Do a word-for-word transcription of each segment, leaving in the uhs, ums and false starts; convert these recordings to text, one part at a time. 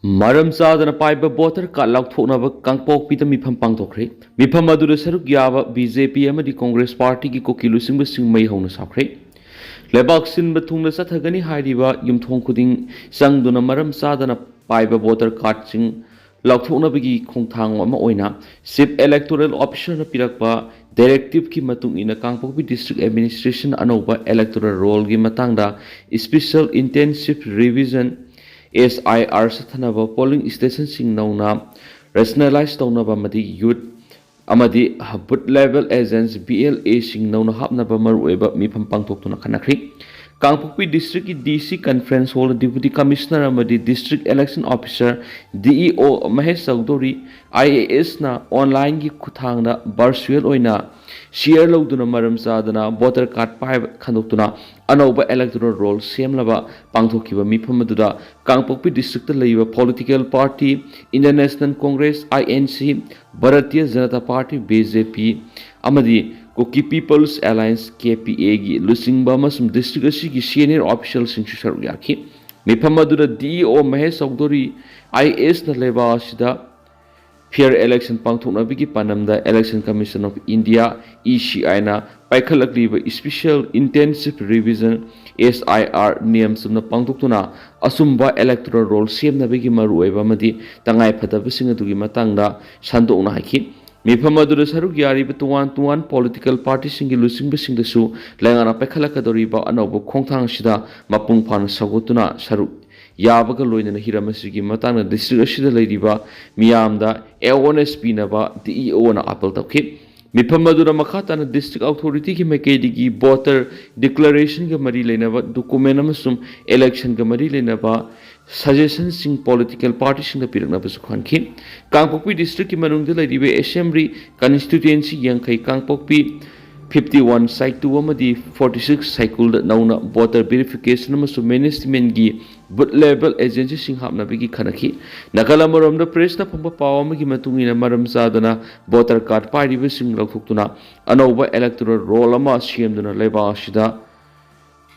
ꯃꯔꯝ ꯆꯥꯗꯅ ꯄꯥꯏꯕ ꯚꯣꯇꯔ ꯀꯥꯔꯗ ꯂꯧꯊꯣꯛꯅꯕ ꯀꯥꯡꯄꯣꯛꯄꯤꯗ ꯃꯤꯐꯝ ꯄꯥꯡꯊꯣꯛꯈ꯭ꯔꯦ꯫ ꯃꯤꯐꯝ ꯑꯗꯨꯗ ꯁꯔꯨꯛ ꯌꯥꯕ ꯕꯤ ꯖꯦ ꯄꯤ ꯑꯃꯗꯤ ꯀꯣꯡꯒ꯭ꯔꯦꯁ ꯄꯥꯔꯇꯤꯒꯤ ꯀꯨꯀꯤ ꯂꯨꯆꯤꯡꯕꯁꯤꯡ ꯃꯩ ꯍꯧꯅ ꯁꯥꯎꯈ꯭ꯔꯦ꯫ ꯂꯩꯕꯥꯛ ꯁꯤꯟꯕ ꯊꯨꯡꯅ ꯆꯠꯊꯒꯅꯤ ꯍꯥꯏꯔꯤꯕ ꯌꯨꯝꯊꯣꯡ ꯈꯨꯗꯤꯡ ꯆꯪꯗꯨꯅ ꯃꯔꯝ ꯆꯥꯗꯅ ꯄꯥꯏꯕ ꯚꯣꯇꯔ ꯀꯥꯔꯗꯁꯤꯡ ꯂꯧꯊꯣꯛꯅꯕꯒꯤ ꯈꯣꯡꯊꯥꯡ ꯑꯃ ꯑꯣꯏꯅ ꯆꯤꯐ ꯏꯂꯦꯛꯇꯣꯔꯦꯜ ꯑꯣꯐꯤꯁꯔꯅ ꯄꯤꯔꯛꯄ ꯗꯥꯏꯔꯦꯛꯇꯤꯞꯀꯤ ꯃꯇꯨꯡ ꯏꯟꯅ ꯀꯥꯡꯄꯣꯛꯄꯤ ꯗꯤꯁꯇ꯭ꯔꯤꯛ ꯑꯦꯗꯃꯤꯅꯤꯁꯇ꯭ꯔꯦꯁꯟ ꯑꯅꯧꯕ ꯏꯂꯦꯛꯇꯣꯔꯦꯜ ꯔꯣꯜꯒꯤ ꯃꯇꯥꯡꯗ special intensive revision, S I R, ꯆꯠꯊꯅꯕ, ꯄꯣꯂꯤꯡ ꯁ꯭ꯇꯦꯁꯟꯁꯤꯡ ꯅꯧꯅ ꯔꯦꯁꯅꯦꯂꯥꯏꯖ ꯇꯧꯅꯕ ꯑꯃꯗꯤ ꯌꯨꯠ ꯑꯃꯗꯤ ꯕꯨꯠ ꯂꯦꯚꯦꯜ ꯑꯦꯖꯦꯟꯠꯁ, ꯕꯤ ꯑꯦꯜ ꯑꯦꯁꯤꯡ ꯅꯧꯅ ꯍꯥꯞꯅꯕ ꯃꯔꯨꯑꯣꯏꯕ ꯃꯤꯐꯝ ꯄꯥꯡꯊꯣꯛꯇꯨꯅ ꯈꯟꯅꯈ꯭ꯔꯤ꯫ ꯀꯥꯡꯄꯣꯛꯄꯤ ꯗꯤꯁꯇ꯭ꯔꯤꯛꯀꯤ ꯗꯤ ꯁꯤ ꯀꯟꯐꯔꯦꯟꯁ ꯍꯣꯜꯗ ꯗꯤꯄꯨꯇꯤ ꯀꯃꯤꯁꯅꯔ ꯑꯃꯗꯤ ꯗꯤꯁꯇ꯭ꯔꯤꯛ ꯏꯂꯦꯛꯁꯟ ꯑꯣꯐꯤꯁꯔ, ꯗꯤ ꯏ ꯑꯣ, ꯃꯍꯦꯁ ꯆꯧꯙꯨꯔꯤ, ꯑꯥꯏ ꯑꯦ ꯑꯦꯁꯅ ꯑꯣꯟꯂꯥꯏꯟꯒꯤ ꯈꯨꯠꯊꯥꯡꯗ ꯚꯔꯆꯨꯋꯦꯜ ꯑꯣꯏꯅ ꯁꯤꯌꯔ ꯂꯧꯗꯨꯅ ꯃꯔꯝ ꯆꯥꯗꯅ ꯚꯣꯇꯔ ꯀꯥꯔꯗ ꯄꯥꯏꯕ ꯈꯟꯗꯣꯛꯇꯨꯅ ꯑꯅꯧꯕ ꯏꯂꯦꯛꯇꯣꯔꯦꯜ ꯔꯣꯜ ꯁꯦꯝꯅꯕ ꯄꯥꯡꯊꯣꯛꯈꯤꯕ ꯃꯤꯐꯝ ꯑꯗꯨꯗ ꯀꯥꯡꯄꯣꯛꯄꯤ ꯗꯤꯁꯇ꯭ꯔꯤꯛꯇ ꯂꯩꯔꯤꯕ political party Indian National Congress, I N C, Bharatiya Janata Party, B J P, ꯑꯃꯗꯤ ꯀꯨꯀꯤ ꯄꯤꯄꯜꯁ ꯑꯦꯂꯥꯌꯟꯁ, ꯀꯦ ꯄꯤ ꯑꯦꯒꯤ ꯂꯨꯆꯤꯡꯕ ꯑꯃꯁꯨꯡ ꯗꯤꯁꯇ꯭ꯔꯤꯛ ꯑꯁꯤꯒꯤ ꯁꯤꯅꯤꯌꯔ ꯑꯣꯐꯤꯁꯤꯌꯦꯜꯁꯤꯡꯁꯨ ꯁꯔꯨꯛ ꯌꯥꯈꯤ꯫ ꯃꯤꯐꯝ ꯑꯗꯨꯗ ꯗꯤ ꯏ ꯑꯣ ꯃꯍꯦꯁ ꯆꯧꯙꯨꯔꯤ, ꯑꯥꯏ ꯑꯦ ꯑꯦꯁꯅ ꯂꯩꯕꯥꯛ ꯑꯁꯤꯗ ꯐꯤꯌꯔ ꯏꯂꯦꯛꯁꯟ ꯄꯥꯡꯊꯣꯛꯅꯕꯒꯤ ꯄꯥꯟꯗꯝꯗ Election Commission of India, E C ꯑꯥꯏꯅ ꯄꯥꯏꯈꯠꯂꯛꯂꯤꯕ special intensive revision, S I R, ꯅꯤꯌꯝ ꯆꯨꯝꯅ ꯄꯥꯡꯊꯣꯛꯇꯨꯅ ꯑꯆꯨꯝꯕ ꯏꯂꯦꯛꯇꯣꯔꯦꯜ ꯔꯣꯜ ꯁꯦꯝꯅꯕꯒꯤ ꯃꯔꯨꯑꯣꯏꯕ ꯑꯃꯗꯤ ꯇꯉꯥꯏꯐꯗꯕꯁꯤꯡ ꯑꯗꯨꯒꯤ ꯃꯇꯥꯡꯗ ꯁꯟꯗꯣꯛꯅ ꯍꯥꯏꯈꯤ꯫ ꯃꯤꯐꯝ ꯑꯗꯨꯗ ꯁꯔꯨꯛ ꯌꯥꯔꯤꯕ ꯇꯣꯉꯥꯟ ꯇꯣꯉꯥꯟ ꯄꯣꯂꯤꯇꯤꯀꯦꯜ ꯄꯥꯔꯇꯤꯁꯤꯡꯒꯤ ꯂꯨꯆꯤꯡꯕꯁꯤꯡꯗꯁꯨ ꯂꯩꯉꯥꯛꯅ ꯄꯥꯏꯈꯠꯂꯛꯀꯗꯧꯔꯤꯕ ꯑꯅꯧꯕ ꯈꯣꯡꯊꯥꯡ ꯑꯁꯤꯗ ꯃꯄꯨꯡ ꯐꯥꯅ ꯁꯧꯒꯠꯇꯨꯅ ꯁꯔꯨꯛ ꯌꯥꯕꯒ ꯂꯣꯏꯅꯅ ꯍꯤꯔꯝ ꯑꯁꯤꯒꯤ ꯃꯇꯥꯡꯗ ꯗꯤꯁꯇ꯭ꯔꯤꯛ ꯑꯁꯤꯗ ꯂꯩꯔꯤꯕ ꯃꯤꯌꯥꯝꯗ ꯑꯦꯋꯥꯔꯅꯦꯁ ꯄꯤꯅꯕ ꯗꯤ ꯏ ꯑꯣꯅ ꯑꯥꯄꯜ ꯇꯧꯈꯤ꯫ ꯃꯤꯐꯝ ꯑꯗꯨꯗ ꯃꯈꯥ ꯇꯥꯅ ꯗꯤꯁꯇ꯭ꯔꯤꯛ ꯑꯣꯊꯣꯔꯤꯇꯤꯒꯤ ꯃꯥꯏꯀꯩꯗꯒꯤ ꯚꯣꯇꯔ ꯗꯤꯀ꯭ꯂꯥꯔꯦꯁꯟꯒ ꯃꯔꯤ ꯂꯩꯅꯕ ꯗꯣꯀꯨꯃꯦꯟ ꯑꯃꯁꯨꯡ ꯏꯂꯦꯛꯁꯟꯒ ꯃꯔꯤ ꯂꯩꯅꯕ ꯁꯖꯦꯁꯟꯁꯤꯡ ꯄꯣꯂꯤꯇꯤꯀꯦꯜ ꯄꯥꯔꯇꯤꯁꯤꯡꯗ ꯄꯤꯔꯛꯅꯕꯁꯨ ꯈꯟꯈꯤ꯫ ꯀꯥꯡꯄꯣꯛꯄꯤ ꯗꯤꯁꯇ꯭ꯔꯤꯛꯀꯤ ꯃꯅꯨꯡꯗ ꯂꯩꯔꯤꯕ ꯑꯦꯁꯦꯝꯕ꯭ꯂꯤ ꯀꯟꯁꯇꯤꯇ꯭ꯌꯨꯑꯦꯟꯁꯤ ꯌꯥꯡꯈꯩ, ꯀꯥꯡꯄꯣꯛꯄꯤ ꯐꯤꯐꯇꯤ ꯋꯥꯟ, ꯁꯥꯏꯇꯨ ꯑꯃꯗꯤ ꯐꯣꯔꯇꯤ ꯁꯤꯛꯁ ꯁꯥꯏꯀꯨꯜꯗ ꯅꯧꯅ ꯚꯣꯇꯔ ꯚꯦꯔꯤꯐꯤꯀꯦꯁꯟ ꯑꯃꯁꯨꯡ ꯃꯦꯅꯦꯖꯃꯦꯟꯒꯤ ꯕꯨꯠ ꯂꯦꯚꯦꯜ ꯑꯦꯖꯦꯟꯁꯤꯁꯤꯡ ꯍꯥꯞꯅꯕꯒꯤ ꯈꯟꯅꯈꯤ꯫ ꯅꯥꯀꯜ ꯑꯃꯔꯣꯝꯗ ꯄ꯭ꯔꯦꯁꯅ ꯐꯪꯕ ꯄꯥꯎ ꯑꯃꯒꯤ ꯃꯇꯨꯡ ꯏꯟꯅ ꯃꯔꯝ ꯆꯥꯗꯅ ꯚꯣꯇꯔ ꯀꯥꯔꯗ ꯄꯥꯏꯔꯤꯕꯁꯤꯡ ꯂꯧꯊꯣꯛꯇꯨꯅ ꯑꯅꯧꯕ ꯏꯂꯦꯛꯇꯣꯔꯦꯜ ꯔꯣꯜ ꯑꯃ ꯁꯦꯝꯗꯨꯅ ꯂꯩꯕꯥꯛ ꯑꯁꯤꯗ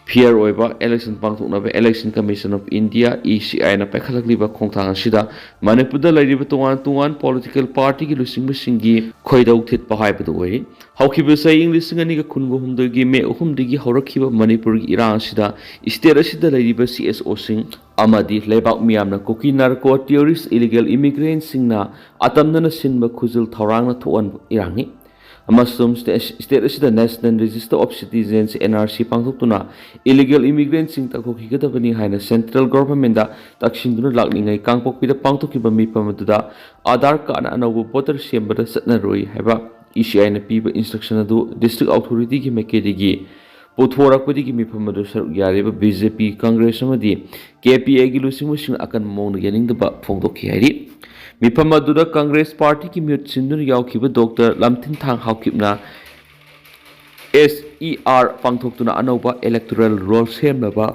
ꯐꯤꯌꯔ ꯑꯣꯏꯕ ꯏꯂꯦꯛꯁꯟ ꯄꯥꯡꯊꯣꯛꯅꯕ Election Commission of India, E C I ꯅ ꯄꯥꯏꯈꯠꯂꯛꯂꯤꯕ ꯈꯣꯡꯊꯥꯡ ꯑꯁꯤꯗ ꯃꯅꯤꯄꯨꯔꯗ ꯂꯩꯔꯤꯕ ꯇꯣꯉꯥꯟ ꯇꯣꯉꯥꯟ ꯄꯣꯂꯤꯇꯤꯀꯦꯜ ꯄꯥꯔꯇꯤꯒꯤ ꯂꯨꯆꯤꯡꯕꯁꯤꯡꯒꯤ ꯈꯣꯏꯗꯧ ꯊꯤꯠꯄ ꯍꯥꯏꯕꯗꯨ ꯑꯣꯏꯔꯤ꯫ ꯍꯧꯈꯤꯕ ꯆꯍꯤ ꯏꯪ ꯂꯤꯁꯤꯡ ꯑꯅꯤꯒ ꯀꯨꯟꯒ ꯍꯨꯝꯗꯣꯏꯒꯤ ꯃꯦ ꯑꯍꯨꯝꯗꯒꯤ ꯍꯧꯔꯛꯈꯤꯕ ꯃꯅꯤꯄꯨꯔꯒꯤ ꯏꯔꯥꯡ ꯑꯁꯤꯗ ꯁ꯭ꯇꯦꯠ ꯑꯁꯤꯗ ꯂꯩꯔꯤꯕ C S O ꯁꯤꯡ ꯑꯃꯗꯤ ꯂꯩꯕꯥꯛ ꯃꯤꯌꯥꯝꯅ ꯀꯨꯀꯤ ꯅꯥꯔꯀꯣ ꯇꯦꯔꯣꯔꯤꯁ ꯏꯂꯤꯒꯦꯜ ꯏꯃꯤꯒ꯭ꯔꯦꯟꯁꯤꯡꯅ ꯑꯇꯝꯅꯅ ꯁꯤꯟꯕ ꯈꯨꯖꯤꯜ ꯊꯧꯔꯥꯡꯅ ꯊꯣꯛꯍꯟꯕ ꯏꯔꯥꯡꯅꯤ꯫ ꯑꯃꯁꯨꯡ ꯁ꯭ꯇꯦ-, ꯁ꯭ꯇꯦꯠ ꯑꯁꯤꯗ National Register of Citizens, N R C, ꯄꯥꯡꯊꯣꯛꯇꯨꯅ ꯏꯂꯤꯒꯦꯜ ꯏꯃꯤꯒ꯭ꯔꯦꯟꯁꯤꯡ ꯇꯥꯟꯊꯣꯛꯈꯤꯒꯗꯕꯅꯤ ꯍꯥꯏꯅ ꯁꯦꯟꯇ꯭ꯔꯦꯜ ꯒꯣꯚꯔꯟꯃꯦꯟꯗ ꯇꯛꯁꯤꯟꯗꯨꯅ ꯂꯥꯛꯂꯤꯉꯩ ꯀꯥꯡꯄꯣꯛꯄꯤꯗ ꯄꯥꯡꯊꯣꯛꯈꯤꯕ ꯃꯤꯐꯝ ꯑꯗꯨꯗ ꯑꯥꯙꯥꯔ ꯀꯥꯔꯗꯅ ꯑꯅꯧꯕ ꯚꯣꯇꯔ ꯁꯦꯝꯕꯗ ꯆꯠꯅꯔꯣꯏ ꯍꯥꯏꯕ E C I ꯅ ꯄꯤꯕ ꯏꯟꯁꯇ꯭ꯔꯛꯁꯟ ꯑꯗꯨ ꯗꯤꯁꯇ꯭ꯔꯤꯛ ꯑꯣꯊꯣꯔꯤꯇꯤꯒꯤ ꯃꯥꯏꯀꯩꯗꯒꯤ ꯄꯨꯊꯣꯔꯛꯄꯗꯒꯤ ꯃꯤꯐꯝ ꯑꯗꯨ ꯁꯔꯨꯛ ꯌꯥꯔꯤꯕ B J P, ꯀꯪꯒ꯭ꯔꯦꯁ ꯑꯃꯗꯤ K P I ꯒꯤ ꯂꯨꯆꯤꯡꯕꯁꯤꯡꯅ ꯑꯀꯟꯕ ꯃꯑꯣꯡꯗ ꯌꯥꯅꯤꯡꯗꯕ ꯐꯣꯡꯗꯣꯛꯈꯤ ꯍꯥꯏꯔꯤ꯫ ꯃꯤꯐꯝ ꯑꯗꯨꯗ ꯀꯪꯒ꯭ꯔꯦꯁ ꯄꯥꯔꯇꯤꯒꯤ ꯃꯤꯍꯨꯠ ꯁꯤꯟꯗꯨꯅ ꯌꯥꯎꯈꯤꯕ ꯗꯣꯛꯇꯔ ꯂꯝꯊꯤꯟꯊꯥꯡ ꯍꯥꯎꯀꯤꯞꯅ S E R ꯄꯥꯡꯊꯣꯛꯇꯨꯅ ꯑꯅꯧꯕ ꯏꯂꯦꯛꯇꯣꯔꯦꯜ ꯔꯣꯜ ꯁꯦꯝꯅꯕ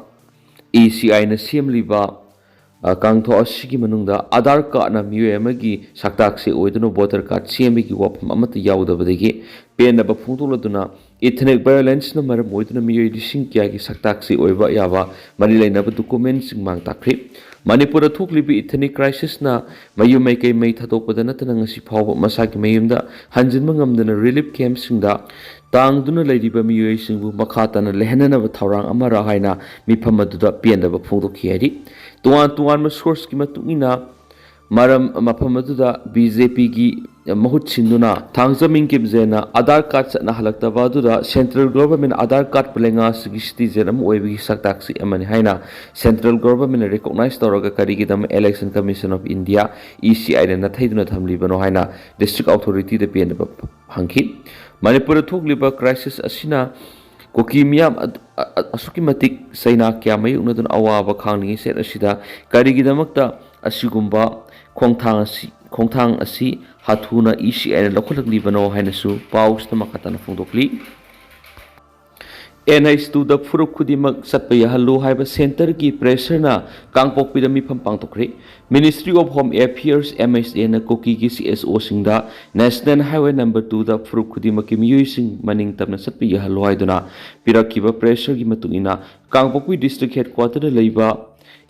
E C I ꯅ ꯁꯦꯝꯂꯤꯕ, ꯑ, ꯀꯥꯡꯊꯣꯛ ꯑꯁꯤꯒꯤ ꯃꯅꯨꯡꯗ ꯑꯥꯙꯥꯔ ꯀꯥꯔꯗꯅ ꯃꯤꯑꯣꯏ ꯑꯃꯒꯤ ꯁꯛꯇꯥꯛꯁꯦ ꯑꯣꯏꯗꯨꯅ ꯚꯣꯇꯔ ꯀꯥꯔꯗ ꯁꯦꯝꯕꯒꯤ ꯋꯥꯐꯝ ꯑꯃꯠꯇ ꯌꯥꯎꯗꯕꯗꯒꯤ ꯄꯦꯟꯗꯕ ꯐꯣꯡꯗꯣꯛꯂꯗꯨꯅ ꯏꯊꯅꯤꯛ ꯚꯥꯏꯑꯣꯂꯦꯟꯁꯅ ꯃꯔꯝ ꯑꯣꯏꯗꯨꯅ ꯃꯤꯑꯣꯏ ꯂꯤꯁꯤꯡ ꯀꯌꯥꯒꯤ ꯁꯛꯇꯥꯛꯁꯦ ꯑꯣꯏꯕ ꯌꯥꯕ ꯃꯔꯤ ꯂꯩꯅꯕ ꯗꯣꯀꯨꯃꯦꯟꯁꯤꯡ ꯃꯥꯡ ꯇꯥꯛꯈ꯭ꯔꯤ꯫ ꯃꯅꯤꯄꯨꯔꯗ ꯊꯣꯛꯂꯤꯕ ꯏꯊꯅꯤꯛ ꯀ꯭ꯔꯥꯏꯁꯤꯁꯅ ꯃꯌꯨꯝ ꯃꯩꯀꯩ ꯃꯩ ꯊꯥꯗꯣꯛꯄꯗ ꯅꯠꯇꯅ ꯉꯁꯤ ꯐꯥꯎꯕ ꯃꯁꯥꯒꯤ ꯃꯌꯨꯝꯗ ꯍꯟꯖꯤꯟꯕ ꯉꯝꯗꯅ ꯔꯤꯂꯤꯐ ꯀꯦꯝꯞꯁꯤꯡꯗ ꯇꯥꯡꯗꯨꯅ ꯂꯩꯔꯤꯕ ꯃꯤꯑꯣꯏꯁꯤꯡꯕꯨ ꯃꯈꯥ ꯇꯥꯅ ꯂꯩꯍꯟꯅꯅꯕ ꯊꯧꯔꯥꯡ ꯑꯃꯔ ꯍꯥꯏꯅ ꯃꯤꯐꯝ ꯑꯗꯨꯗ ꯄꯦꯟꯗꯕ ꯐꯣꯡꯗꯣꯛꯈꯤ ꯍꯥꯏꯔꯤ꯫ ꯇꯣꯉꯥꯟ ꯇꯣꯉꯥꯟꯕ ꯁꯣꯔꯁꯀꯤ ꯃꯇꯨꯡ ꯏꯟꯅ ꯃꯔꯝ, ꯃꯐꯝ ꯑꯗꯨꯗ B J P ꯒꯤ ꯃꯍꯨꯠ ꯁꯤꯟꯗꯨꯅ ꯊꯥꯡꯖꯃꯤꯡ ꯀꯤꯞꯖꯦꯟꯅ ꯑꯥꯙꯥꯔ ꯀꯥꯔꯗ ꯆꯠꯅꯍꯜꯂꯛꯇꯕ ꯑꯗꯨꯗ ꯁꯦꯟꯇ꯭ꯔꯦꯜ ꯒꯣꯚꯔꯟꯃꯦꯟꯠ ꯑꯥꯙꯥꯔ ꯀꯥꯔꯗꯄꯨ ꯂꯩꯉꯥꯛꯁꯤꯒꯤ ꯁꯤꯇꯤꯖꯦꯟ ꯑꯃ ꯑꯣꯏꯕꯒꯤ ꯁꯛꯇꯥꯛꯁꯤ ꯑꯃꯅꯤ ꯍꯥꯏꯅ ꯁꯦꯟꯇ꯭ꯔꯦꯜ ꯒꯣꯚꯔꯟꯃꯦꯟꯠꯅ ꯔꯤꯀꯣꯛꯅꯥꯏꯖ ꯇꯧꯔꯒ ꯀꯔꯤꯒꯤꯗꯃꯛ Election Commission of India, E C I ꯅ ꯅꯥꯊꯩꯗꯨꯅ ꯊꯝꯂꯤꯕꯅꯣ ꯍꯥꯏꯅ ꯗꯤꯁꯇ꯭ꯔꯤꯛ ꯑꯣꯊꯣꯔꯤꯇꯤꯗ ꯄꯦꯟꯗꯕ ꯍꯪꯈꯤ꯫ ꯃꯅꯤꯄꯨꯔꯗ ꯊꯣꯛꯂꯤꯕ ꯀ꯭ꯔꯥꯏꯁꯤꯁ ꯑꯁꯤꯅ ꯀꯨꯀꯤ ꯃꯤꯌꯥꯝ ꯑꯗ-, ꯑ-, ꯑ-, ꯑꯁꯨꯛꯀꯤ ꯃꯇꯤꯛ ꯆꯩꯅꯥ ꯀꯌꯥ ꯃꯥꯌꯣꯛꯅꯗꯨꯅ ꯑꯋꯥꯕ ꯈꯥꯡꯂꯤꯉꯩ ꯁꯦꯠ ꯑꯁꯤꯗ ꯀꯔꯤꯒꯤꯗꯃꯛꯇ ꯑꯁꯤꯒꯨꯝꯕ ꯈꯣꯡꯊꯥꯡ ꯑꯁꯤ, ꯈꯣꯡꯊꯥꯡ ꯑꯁꯤ ꯍꯥꯊꯨꯅ E C I ꯅ ꯂꯧꯈꯠꯂꯛꯂꯤꯕꯅꯣ ꯍꯥꯏꯅꯁꯨ ꯄꯥꯎꯁꯤꯗ ꯃꯈꯥ ꯇꯥꯅ ꯐꯣꯡꯗꯣꯛꯂꯤ꯫ ꯑꯦꯟ ꯑꯩꯆ ꯇꯨꯗ ꯐꯨꯔꯨꯞ ꯈꯨꯗꯤꯡꯃꯛ ꯆꯠꯄ ꯌꯥꯍꯜꯂꯨ ꯍꯥꯏꯕ ꯁꯦꯟꯇꯔꯒꯤ ꯄ꯭ꯔꯦꯁꯔꯅ ꯀꯥꯡꯄꯣꯛꯄꯤꯗ ꯃꯤꯐꯝ ꯄꯥꯡꯊꯣꯛꯈ꯭ꯔꯦ꯫ Ministry of Home Affairs, M H A, ꯅ ꯀꯨꯀꯤꯒꯤ C S O ꯁꯤꯡꯗ National Highway Number Two ꯗ ꯐꯨꯔꯨꯞ ꯈꯨꯗꯤꯡꯃꯛꯀꯤ ꯃꯤꯑꯣꯏꯁꯤꯡ ꯃꯅꯤꯡ ꯇꯝꯅ ꯆꯠꯄ ꯌꯥꯍꯜꯂꯨ ꯍꯥꯏꯗꯨꯅ ꯄꯤꯔꯛꯈꯤꯕ ꯄ꯭ꯔꯦꯁꯔꯒꯤ ꯃꯇꯨꯡ ꯏꯟꯅ ꯀꯥꯡꯄꯣꯛꯄꯤ District Headquarter ꯗ ꯂꯩꯕ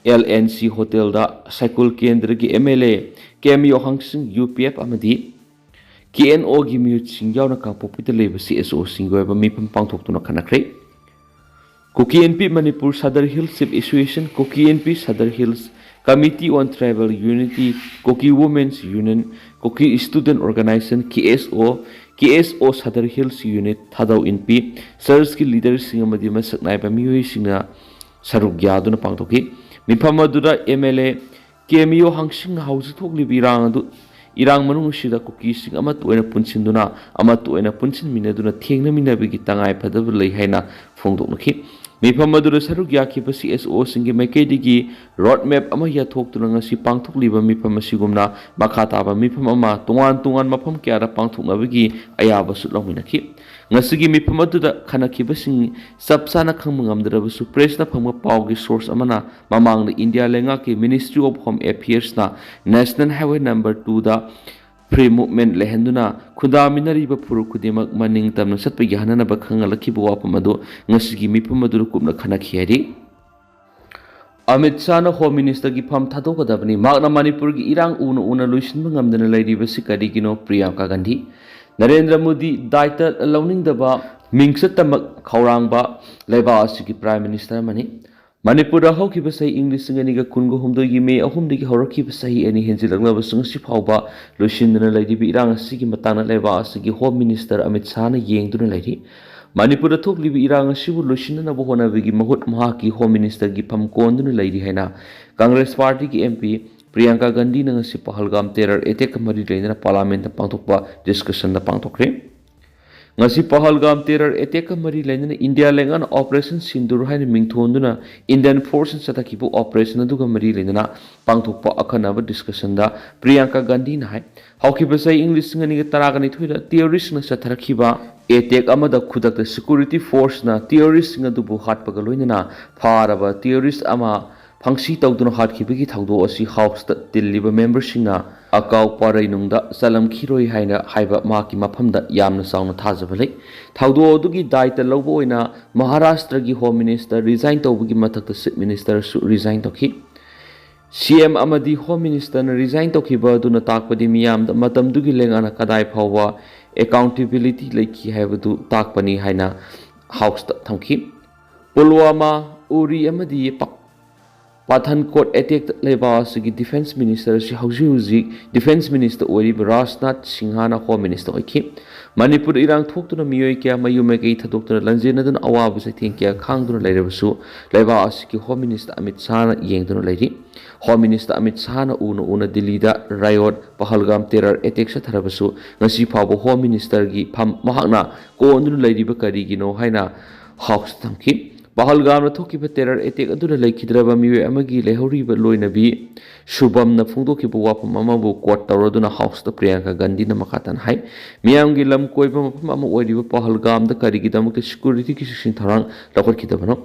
L N C Hotel ꯗ ꯁꯥꯏꯀꯨꯜ ꯀꯦꯟꯗ꯭ꯔꯒꯤ M L A K M ꯌꯣꯍꯥꯡꯁꯤꯡ, U P F ꯑꯃꯗꯤ K N O ꯒꯤ ꯃꯤꯍꯨꯠꯁꯤꯡ ꯌꯥꯎꯅ ꯀꯥꯡꯄꯣꯛꯄꯤꯗ ꯂꯩꯕ C S O ꯁꯤꯡꯒꯤ ꯑꯣꯏꯕ ꯃꯤꯐꯝ ꯄꯥꯡꯊꯣꯛꯇꯨꯅ ꯈꯟꯅꯈ꯭ꯔꯦ꯫ Kuki Inpi Manipur Sadar Hills Chief Association, Kuki Inpi Sadar Hills Committee on Tribal Unity, Kuki Women's Union, Kuki Student Organization, K S O, K S O Sadar Hills Unit, Thadou Inpi, Church ꯀꯤ leader ꯁꯤꯡ ꯑꯃꯗꯤ ꯃꯁꯛ ꯅꯥꯏꯕ ꯃꯤꯑꯣꯏꯁꯤꯡꯅ ꯁꯔꯨꯛ ꯌꯥꯗꯨꯅ ꯄꯥꯡꯊꯣꯛꯈꯤ꯫ ꯃꯤꯐꯝ ꯑꯗꯨꯗ M L A K M ꯌꯣꯍꯥꯡꯁꯤꯡꯅ ꯍꯧꯖꯤꯛ ꯊꯣꯛꯂꯤꯕ ꯏꯔꯥꯡ ꯑꯗꯨ, ꯏꯔꯥꯡ ꯃꯅꯨꯡ ꯑꯁꯤꯗ ꯀꯨꯀꯤꯁꯤꯡ ꯑꯃꯠꯇ ꯑꯣꯏꯅ ꯄꯨꯟꯁꯤꯟꯗꯨꯅ, ꯑꯃꯠꯇ ꯑꯣꯏꯅ ꯄꯨꯟꯁꯤꯟꯃꯤꯟꯅꯗꯨꯅ ꯊꯦꯡꯅꯃꯤꯟꯅꯕꯒꯤ ꯇꯉꯥꯏ ꯐꯗꯕ ꯂꯩ ꯍꯥꯏꯅ ꯐꯣꯡꯗꯣꯛꯅꯈꯤ꯫ ꯃꯤꯐꯝ ꯑꯗꯨꯗ ꯁꯔꯨꯛ ꯌꯥꯈꯤꯕ C S O ꯁꯤꯡꯒꯤ ꯃꯥꯏꯀꯩꯗꯒꯤ road map ꯑꯃ ꯌꯥꯊꯣꯛꯇꯨꯅ ꯉꯁꯤ ꯄꯥꯡꯊꯣꯛꯂꯤꯕ ꯃꯤꯐꯝ ꯑꯁꯤꯒꯨꯝꯅ ꯃꯈꯥ ꯇꯥꯕ ꯃꯤꯐꯝ ꯑꯃ ꯇꯣꯉꯥꯟ ꯇꯣꯉꯥꯟ ꯃꯐꯝ ꯀꯌꯥꯗ ꯄꯥꯡꯊꯣꯛꯅꯕꯒꯤ ꯑꯌꯥꯕꯁꯨ ꯂꯧꯃꯤꯟꯅꯈꯤ꯫ ꯉꯁꯤꯒꯤ ꯃꯤꯐꯝ ꯑꯗꯨꯗ ꯈꯟꯅꯈꯤꯕꯁꯤꯡ ꯆꯞ ꯆꯥꯅ ꯈꯪꯕ ꯉꯝꯗ꯭ꯔꯕꯁꯨ, press ꯅ ꯐꯪꯕ ꯄꯥꯎꯒꯤ source ꯑꯃꯅ ꯃꯃꯥꯡꯗ ꯏꯟꯗꯤꯌꯥ ꯂꯩꯉꯥꯛꯀꯤ Ministry of Home Affairs ꯅ National Highway Number Two ꯗ free movement ꯂꯩꯍꯟꯗꯨꯅ ꯈꯨꯟꯗꯥꯃꯤꯟꯅꯔꯤꯕ ꯐꯨꯔꯨꯞ ꯈꯨꯗꯤꯡꯃꯛ ꯃꯅꯤꯡ ꯇꯝꯅ ꯆꯠꯄ ꯌꯥꯍꯟꯅꯅꯕ ꯈꯪꯍꯜꯂꯛꯈꯤꯕ ꯋꯥꯐꯝ ꯑꯗꯨ ꯉꯁꯤꯒꯤ ꯃꯤꯐꯝ ꯑꯗꯨꯗ ꯀꯨꯞꯅ ꯈꯟꯅꯈꯤ ꯍꯥꯏꯔꯤ꯫ ꯑꯃꯤꯠ ꯁꯥꯍꯅ Home Minister ꯒꯤ ꯐꯝ ꯊꯥꯗꯣꯛꯀꯗꯕꯅꯤ꯫ ꯃꯍꯥꯛꯅ ꯃꯅꯤꯄꯨꯔꯒꯤ ꯏꯔꯥꯡ ꯎꯅ ꯎꯅ ꯂꯣꯏꯁꯤꯟꯕ ꯉꯝꯗꯅ ꯂꯩꯔꯤꯕꯁꯤ ꯀꯔꯤꯒꯤꯅꯣ? ꯄ꯭ꯔꯤꯌꯥꯡꯀꯥ ꯒꯥꯟꯙꯤ꯫ ꯅꯔꯦꯟꯗ꯭ꯔ ꯃꯣꯗꯤ ꯗꯥꯏꯇ ꯂꯧꯅꯤꯡꯗꯕ, ꯃꯤꯡꯆꯠꯇꯃꯛ ꯈꯧꯔꯥꯡꯕ ꯂꯩꯕꯥꯛ ꯑꯁꯤꯒꯤ Prime Minister ꯑꯃꯅꯤ꯫ ꯃꯅꯤꯄꯨꯔꯗ ꯍꯧꯈꯤꯕ ꯆꯍꯤ ꯏꯪ ꯂꯤꯁꯤꯡ ꯑꯅꯤꯒ ꯀꯨꯟꯒ ꯍꯨꯝꯗꯣꯏꯒꯤ ꯃꯦ ꯑꯍꯨꯝꯗꯒꯤ ꯍꯧꯔꯛꯈꯤꯕ ꯆꯍꯤ ꯑꯅꯤ ꯍꯦꯟꯖꯤꯜꯂꯛꯂꯕꯁꯨ ꯉꯁꯤ ꯐꯥꯎꯕ ꯂꯣꯏꯁꯤꯟꯗꯅ ꯂꯩꯔꯤꯕ ꯏꯔꯥꯡ ꯑꯁꯤꯒꯤ ꯃꯇꯥꯡꯗ ꯂꯩꯕꯥꯛ ꯑꯁꯤꯒꯤ Home Minister ꯑꯃꯤꯠ ꯁꯥꯍꯅ ꯌꯦꯡꯗꯨꯅ ꯂꯩꯔꯤ꯫ ꯃꯅꯤꯄꯨꯔꯗ ꯊꯣꯛꯂꯤꯕ ꯏꯔꯥꯡ ꯑꯁꯤꯕꯨ ꯂꯣꯏꯁꯤꯟꯅꯅꯕ ꯍꯣꯠꯅꯕꯒꯤ ꯃꯍꯨꯠ ꯃꯍꯥꯛꯀꯤ Home Minister ꯒꯤ ꯐꯝ ꯀꯣꯟꯗꯨꯅ ꯂꯩꯔꯤ ꯍꯥꯏꯅ Congress Party ꯒꯤ M P ꯄ꯭ꯔꯤꯌꯥꯡꯀꯥ ꯒꯥꯟꯙꯤꯅ ꯉꯁꯤ ꯄꯍꯜꯒꯥꯝ terror attack ꯀ ꯃꯔꯤ ꯂꯩꯅꯅ Parliament ꯇ ꯄꯥꯡꯊꯣꯛꯄ discussion ꯗ ꯄꯥꯡꯊꯣꯛꯈ꯭ꯔꯦ꯫ ꯉꯁꯤ ꯄꯍꯜꯒꯥꯝ ꯇꯦꯔꯔ ꯑꯦꯇꯦꯛꯀ ꯃꯔꯤ ꯂꯩꯅꯅ ꯏꯟꯗꯤꯌꯥ ꯂꯩꯉꯥꯛꯅ ꯑꯣꯄꯔꯦꯁꯟ ꯁꯤꯟꯗꯨꯔ ꯍꯥꯏꯅ ꯃꯤꯡꯊꯣꯟꯗꯨꯅ ꯏꯟꯗꯤꯌꯟ ꯐꯣꯔꯁꯅ ꯆꯠꯊꯈꯤꯕ ꯑꯣꯄꯔꯦꯁꯟ ꯑꯗꯨꯒ ꯃꯔꯤ ꯂꯩꯅꯅ ꯄꯥꯡꯊꯣꯛꯄ ꯑꯈꯟꯅꯕ ꯗꯤꯁꯀꯁꯟꯗ ꯄ꯭ꯔꯤꯌꯥꯡꯀꯥ ꯒꯥꯟꯙꯤꯅ ꯍꯥꯏ, ꯍꯧꯈꯤꯕ ꯆꯍꯤ ꯏꯪ ꯂꯤꯁꯤꯡ ꯑꯅꯤꯒ ꯇꯔꯥꯒ ꯅꯤꯊꯣꯏꯗ ꯇꯦꯔꯣꯔꯤꯁꯅ ꯆꯠꯊꯔꯛꯈꯤꯕ ꯑꯦꯇꯦꯛ ꯑꯃꯗ ꯈꯨꯗꯛꯇ ꯁꯦꯀ꯭ꯌꯨꯔꯤꯇꯤ ꯐꯣꯔꯁꯅ ꯇꯦꯔꯣꯔꯤꯁꯁꯤꯡ ꯑꯗꯨꯕꯨ ꯍꯥꯠꯄꯒ ꯂꯣꯏꯅꯅ ꯐꯥꯔꯕ ꯇꯦꯔꯣꯔꯤꯁ ꯑꯃ ꯐꯪꯁꯤ ꯇꯧꯗꯨꯅ ꯍꯥꯠꯈꯤꯕꯒꯤ ꯊꯧꯗꯣꯛ ꯑꯁꯤ ꯍꯥꯎꯁꯇ ꯇꯤꯜꯂꯤꯕ ꯃꯦꯝꯕꯔꯁꯤꯡꯅ ꯑꯀꯥꯎ ꯄꯥꯔꯩꯅꯨꯡꯗ ꯆꯠꯂꯝꯈꯤꯔꯣꯏ ꯍꯥꯏꯅ ꯍꯥꯏꯕ ꯃꯍꯥꯛꯀꯤ ꯃꯐꯝꯗ ꯌꯥꯝꯅ ꯆꯥꯎꯅ ꯊꯥꯖꯕ ꯂꯩ꯫ ꯊꯧꯗꯣꯛ ꯑꯗꯨꯒꯤ ꯗꯥꯏꯇ ꯂꯧꯕ ꯑꯣꯏꯅ ꯃꯍꯥꯔꯥꯁꯇ꯭ꯔꯒꯤ ꯍꯣꯝ ꯃꯤꯅꯤꯁꯇꯔ ꯔꯤꯖꯥꯏꯟ ꯇꯧꯕꯒꯤ ꯃꯊꯛꯇ ꯆꯤꯐ ꯃꯤꯅꯤꯁꯇꯔꯁꯨ ꯔꯤꯖꯥꯏꯟ ꯇꯧꯈꯤ꯫ ꯁꯤ ꯑꯦꯝ ꯑꯃꯗꯤ ꯍꯣꯝ ꯃꯤꯅꯤꯁꯇꯔꯅ ꯔꯤꯖꯥꯏꯟ ꯇꯧꯈꯤꯕ ꯑꯗꯨꯅ ꯇꯥꯛꯄꯗꯤ ꯃꯤꯌꯥꯝꯗ ꯃꯇꯝꯗꯨꯒꯤ ꯂꯩꯉꯥꯛꯅ ꯀꯗꯥꯏ ꯐꯥꯎꯕ ꯑꯦꯀꯥꯎꯟꯇꯦꯕꯤꯂꯤꯇꯤ ꯂꯩꯈꯤ ꯍꯥꯏꯕꯗꯨ ꯇꯥꯛꯄꯅꯤ ꯍꯥꯏꯅ ꯍꯥꯎꯁꯇ ꯊꯝꯈꯤ꯫ ꯄꯨꯜꯋꯥꯃꯥ, ꯎꯔꯤ ꯑꯃꯗꯤ ꯄ-, ꯄꯊꯟꯀꯣꯠ ꯑꯦꯇꯦꯛꯇ ꯂꯩꯕꯥꯛ ꯑꯁꯤꯒꯤ ꯗꯤꯐꯦꯟꯁ ꯃꯤꯅꯤꯁꯇꯔ ꯑꯁꯤ ꯍꯧꯖꯤꯛ ꯍꯧꯖꯤꯛ ꯗꯤꯐꯦꯟꯁ ꯃꯤꯅꯤꯁꯇꯔ ꯑꯣꯏꯔꯤꯕ ꯔꯥꯖꯅꯥꯊ ꯁꯤꯡꯍꯥꯅ ꯍꯣꯝ ꯃꯤꯅꯤꯁꯇꯔ ꯑꯣꯏꯈꯤ꯫ ꯃꯅꯤꯄꯨꯔꯗ ꯏꯔꯥꯡ ꯊꯣꯛꯇꯨꯅ ꯃꯤꯑꯣꯏ ꯀꯌꯥ ꯃꯌꯨꯝ ꯃꯀꯩ ꯊꯥꯗꯣꯛꯇꯨꯅ ꯂꯥꯟꯖꯦꯟꯅꯗꯨꯅ ꯑꯋꯥꯕ ꯆꯩꯊꯦꯡ ꯀꯌꯥ ꯈꯥꯡꯗꯨꯅ ꯂꯩꯔꯕꯁꯨ, ꯂꯩꯕꯥꯛ ꯑꯁꯤꯒꯤ ꯍꯣꯝ ꯃꯤꯅꯤꯁꯇꯔ ꯑꯃꯤꯠ ꯁꯥꯍꯅ ꯌꯦꯡꯗꯨꯅ ꯂꯩꯔꯤ꯫ ꯍꯣꯝ ꯃꯤꯅꯤꯁꯇꯔ ꯑꯃꯤꯠ ꯁꯥꯍꯅ ꯎꯅ ꯎꯅ ꯗꯤꯜꯂꯤꯗ ꯔꯥꯌꯣꯠ, ꯄꯍꯜꯒꯥꯝ ꯇꯦꯔꯔ ꯑꯦꯇꯦꯛ ꯆꯠꯊꯔꯕꯁꯨ, ꯉꯁꯤ ꯐꯥꯎꯕ ꯍꯣꯝ ꯃꯤꯅꯤꯁꯇꯔꯒꯤ ꯐꯝ ꯃꯍꯥꯛꯅ ꯀꯣꯟꯗꯨꯅ ꯂꯩꯔꯤꯕ ꯀꯔꯤꯒꯤꯅꯣ ꯍꯥꯏꯅ ꯍꯥꯎꯁꯇ ꯊꯝꯈꯤ꯫ ꯄꯍꯜꯒꯥꯝꯗ ꯊꯣꯛꯈꯤꯕ ꯇꯦꯔꯔ ꯑꯦꯇꯦꯛ ꯑꯗꯨꯗ ꯂꯩꯈꯤꯗ꯭ꯔꯕ ꯃꯤꯑꯣꯏ ꯑꯃꯒꯤ ꯂꯩꯍꯧꯔꯤꯕ ꯂꯣꯏꯅꯕꯤ ꯁꯨꯕꯝꯅ ꯐꯣꯡꯗꯣꯛꯈꯤꯕ ꯋꯥꯐꯝ ꯑꯃꯕꯨ ꯀꯣꯠ ꯇꯧꯔꯗꯨꯅ ꯍꯥꯎꯁꯇ ꯄ꯭ꯔꯤꯌꯥꯡꯀꯥ ꯒꯥꯟꯙꯤꯅ ꯃꯈꯥ ꯇꯥꯅ ꯍꯥꯏ, ꯃꯤꯌꯥꯝꯒꯤ ꯂꯝ ꯀꯣꯏꯕ ꯃꯐꯝ ꯑꯃ ꯑꯣꯏꯔꯤꯕ ꯄꯍꯜꯒꯥꯝꯗ ꯀꯔꯤꯒꯤꯗꯃꯛꯇ ꯁꯦꯀ꯭ꯌꯨꯔꯤꯇꯤꯒꯤ ꯆꯦꯛꯁꯤꯟ ꯊꯧꯔꯥꯡ ꯂꯧꯈꯠꯈꯤꯗꯕꯅꯣ?